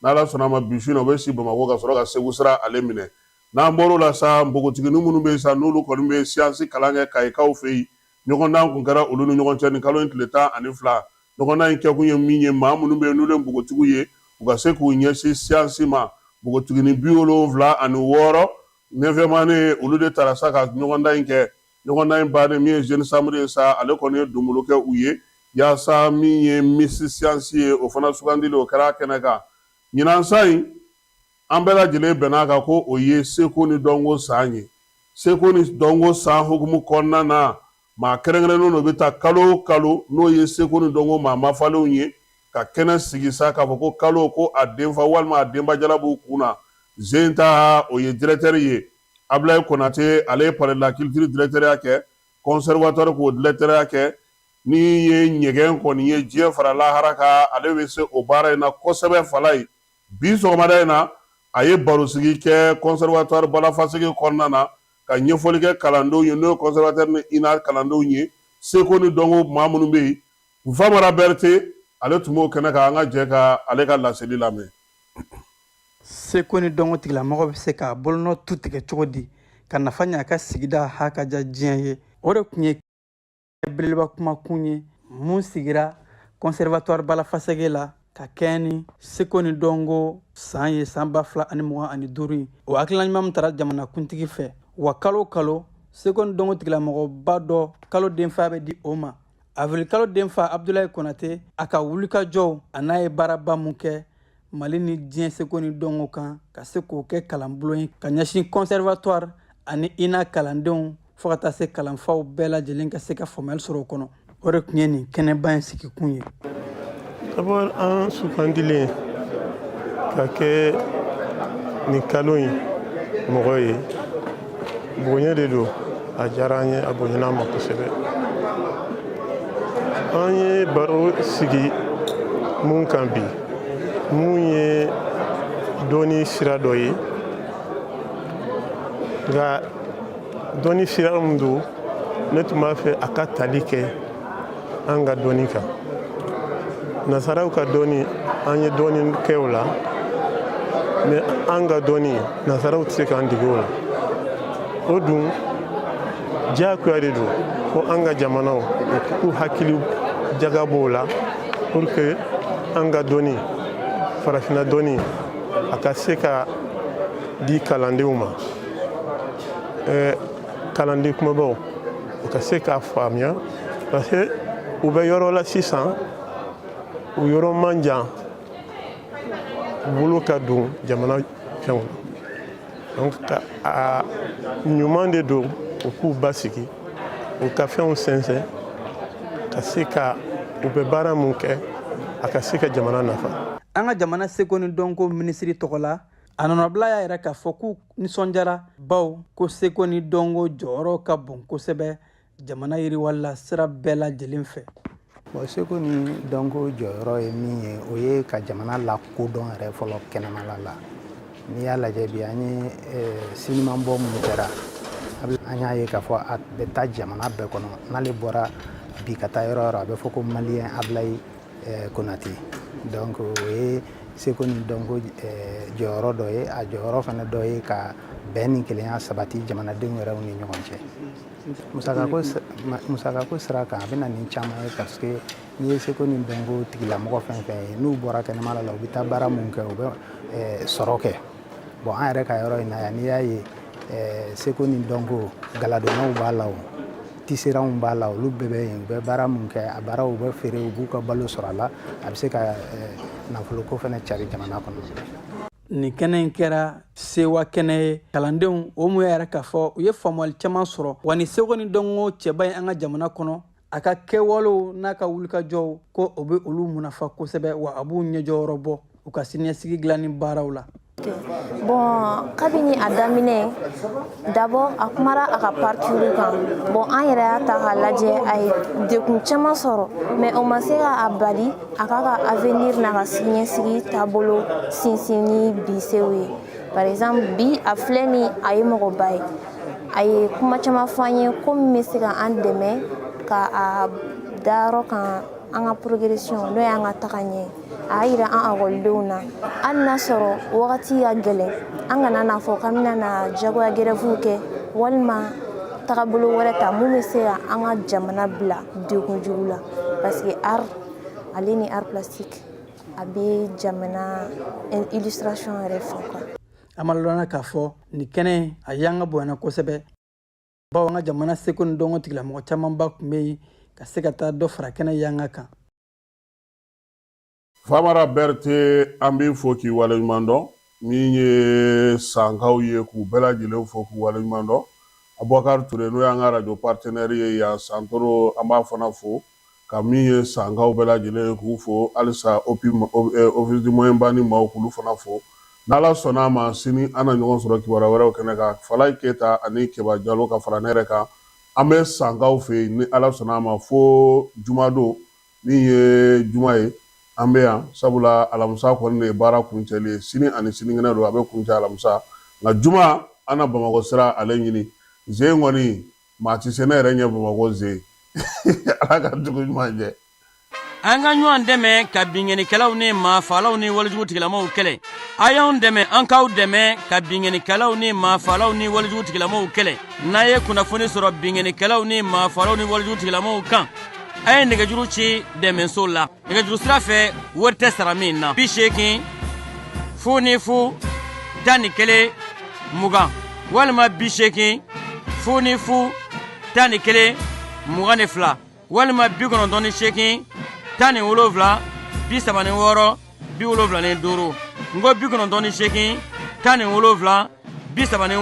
N'Ala sɔnna a ma, bi su in na, u bɛ si Bamakɔ ka sɔrɔ ka Segu sira ale minɛ. N'an bɔr'o la sa, npogotiginin minnu bɛ yen sa, n'olu kɔni bɛ siyansi kalan kɛ Kayikaw fɛ yen, ɲɔgɔndan kun kɛra olu ni ɲɔgɔn cɛ nin kalo in tile 12. Ɲɔgɔndan in kɛkun ye min ye, maa minnu bɛ yen n'olu ye npogotigiw ye, u ka se k'u ɲɛsin siyansi ma. Npogotiginin 76 neuvième année, olu de taara sa ka ɲɔgɔndan in kɛ. Ɲɔgɔndan in bannen, min ye jeune chambre ye sa, ale kɔni ye donbolo kɛ u ye yaasa min ye Miss Science ye, o fana sugandili o kɛra a kɛnɛ kan. Ɲinan san in, an bɛɛ lajɛlen bɛn'a kan ko o ye seko ni dɔnko san ye. Seko ni dɔnko san hukumu kɔnɔna na, maa kɛrɛnkɛrɛnnen dɔ bɛ ta kalo o kalo, n'o ye seko ni dɔnko maa mafalenw ye, ka kɛnɛ sigi sa k'a fɔ ko kalo ko a denfa walima a denbajala b'u kun na. Zenta, o ye directeur ye. Abulayi Konate, ale ye palais de la culture directeur kɛ, conservatoire k'o directeur kɛ. Ni ye ɲɛgɛn kɔni ye diɲɛ fara lahara kan, ale bɛ se o baara in na kosɛbɛ. Falayi, bi sɔgɔmada in na, a ye barosigi kɛ conservatoire Balafasegi kɔnɔna na ka ɲɛfɔli kɛ kalandenw ye, n'o ye conservatoire ni INA kalandenw ye, seko ni dɔnko maa minnu bɛ yen. Famara Berete, ale tun b'o kɛnɛ kan. An ka jɛ ka ale ka laseli lamɛn. Seko ni dɔnko tigilamɔgɔ bɛ se k'a bolonɔ tu tigɛ cogo di ka nafa ɲɛ a ka sigida ha ka ja diɲɛ ye? O de tun ye belebeleba kumakun ye mun sigira conservatoire Balafasɛgɛ la ka kɛɲɛ ni seko ni dɔnko san ye, san 2025 ye. O hakilina ɲuman min tara jamanakuntigi fɛ wa, kalo o kalo seko ni dɔnko tigilamɔgɔba dɔ kalo denfa bɛ di o ma. Avril kalo denfa, Abdulayi Konate, a ka wulikajɔw a n'a ye baaraba mun kɛ Mali ni diɲɛ seko ni dɔnko kan, ka se k'o kɛ kalanbulon ye ka ɲɛsin conservatoire ani INA kalandenw, fo ka taa se kalanfaw bɛɛ lajɛlen ka se ka faamuyali sɔrɔ o kɔnɔ, o de tun ye nin kɛnɛba in sigikun ye. D'abord, an sugandilen ka kɛ nin kalo in mɔgɔ ye, bonya de don. A diyara an ye, a bonyana an ma kosɛbɛ. An ye baro sigi mun kan bi, mun ye dɔnni sira dɔ ye, nka dɔnni sira min don, ne tun b'a fɛ a ka tali kɛ an ka dɔnni kan. Nasaraw ka dɔnni, an ye dɔɔni kɛ o la, mais an ka dɔnni, nasaraw tɛ se k'an dege o la. O dun diyagoya de don ko an ka jamanaw u k'u hakili jagabɔ o la pour que an ka dɔnni, farafinna dɔnni, a ka se ka di kalandenw ma, kalanden kumabaw u ka se k'a faamuya, parce que u bɛ yɔrɔ la sisan, u yɔrɔ man jan u bolo ka don jamana fɛnw na. Donc a ɲuman de don u k'u basigi, u ka fɛnw sɛnsɛn, ka se ka u bɛ baara mun kɛ, a ka se ka jamana nafa. An ka jamana seko ni dɔnko minisiri tɔgɔ la, a nɔnɔbila y'a yira k'a fɔ k'u nisɔndiyara, baw ko seko ni dɔnko jɔyɔrɔ ka bon kosɛbɛ jamana yiriwali la sira bɛɛ lajɛlen fɛ. Bon, seko ni dɔnko jɔyɔrɔ ye min ye, o ye ka jamana lakodɔn yɛrɛ fɔlɔ kɛnɛmala la. N'i y'a lajɛ bi, an ye sinimanbɔ minnu kɛra, an y'a ye k'a fɔ a bɛ taa jamana bɛɛ kɔnɔ. N'ale bɔra bi ka taa yɔrɔ yɔrɔ, a bɛ fɔ ko Malien Ablaye Konate. Donc o ye seko ni dɔnko jɔyɔrɔ dɔ ye. A jɔyɔrɔ fana dɔ ye ka bɛn ni kelenya sabati jamanadenw yɛrɛw ni ɲɔgɔn cɛ. Musakako sira kan, a bɛ na ni caman ye, parce que n'i ye seko ni dɔnko tigilamɔgɔ fɛn fɛn ye, n'u bɔra kɛnɛma la, u bɛ taa baara mun kɛ, u bɛ sɔrɔ kɛ. Bon, an yɛrɛ ka yɔrɔ in na yan, n'i y'a ye seko ni dɔnko galadonnaw b'a la, o tisserands b'a la, olu bɛɛ bɛ yen. U bɛ baara mun kɛ, a baaraw u bɛ feere, u b'u ka balo sɔrɔ a la. A bɛ se ka nafoloko fana cari jamana kɔnɔ. Nin kɛnɛ in kɛra sewa kɛnɛ ye kalandenw o mun y'a yira k'a fɔ u ye faamuyali caman sɔrɔ wa ni seko ni dɔnko cɛba ye an ka jamana kɔnɔ, a ka kɛwalew n'a ka wulikajɔw, ko o bɛ olu munafa kosɛbɛ, wa a b'u ɲɛjɔyɔrɔ bɔ u ka siniɲɛsigi dilanni baaraw la. Bon, kabini a daminɛ, d'abord a kumara a ka parcours kan. Bon, an yɛrɛ y'a ta k'a lajɛ, a ye dekun caman sɔrɔ, mais o ma se ka a bali a k'a ka avenir n'a ka siniɲɛsigi taabolo sinsin ni bi sew ye. Par exemple, bi a filɛ ni a ye mɔgɔba ye, a ye kuma caman fɔ an ye ko min bɛ se ka an dɛmɛ ka a dayɔrɔ kan. an ka progression, n'o y'an ka taga ɲɛ. A y'a yira an ekɔlidenw na, hali n'a sɔrɔ wagati ka gɛlɛn, an kana n'a fɔ k'an bɛna na jagoya grève kɛ walima tagabolo wɛrɛ ta mun bɛ se ka an ka jamana bila degun jugu la, parce que art ale ni art plastique, a bɛ jamana illustration yɛrɛ fɔ quoi. An b'a ladɔnniya k'a fɔ nin kɛnɛ a yanga bonyana kosɛbɛ, bawo an ka jamana seko ni dɔnko tigilamɔgɔ camanba tun bɛ yen ka se ka taa dɔ fara kɛnɛ yanga kan. Famara Berete, an b'i fo k'i waleɲuman dɔn. Min ye Sankaw ye, k'u bɛɛ lajɛlen fo k'u waleɲuman dɔn. Abubakar Ture, n'o y'an ka radio partenaire ye yan Santoro, an b'a fana fo, ka min ye Sankaw bɛɛ lajɛlen ye k'u fo halisa, Office du Moyen Bani maaw k'olu fana fo. N'Ala sɔnna a ma, sini an na ɲɔgɔn sɔrɔ kibaruya wɛrɛw kɛnɛ kan. Falayi Keyita ani Keba Jalo ka fara ne yɛrɛ kan, an bɛ Sankaw fɛ yen. Ni Ala sɔnna a ma, fo jumadon min ye juma ye, an bɛ yan, sabula alamisa kɔni de ye baara kuncɛli ye. Sini ani sinikɛnɛ don, a bɛ kuncɛ alamisa, nka juma an na Bamakɔ sira ale ɲini. Zen kɔni, maa tɛ se ne yɛrɛ ɲɛ Bamakɔ zen. Ala ka dugu ɲuman jɛ. An ka ɲɔgɔn dɛmɛ ka binkannikɛlaw ni maafaalaw ni walejugu tigilamaw kɛlɛ. A y'anw dɛmɛ, an k'aw dɛmɛ ka binkannikɛlaw ni maafaalaw ni walejugu tigilamaw kɛlɛ. N'a ye kunnafoni sɔrɔ binkannikɛlaw ni maafaalaw ni walejugu tigilamaw kan, a ye nɛgɛjuru ci dɛmɛso la nɛgɛjuru sira fɛ, wari tɛ sara min na: 80 00 11 20 walima 80 00 11 22 walima 98 17 36 75. N ko 98 17 36 45.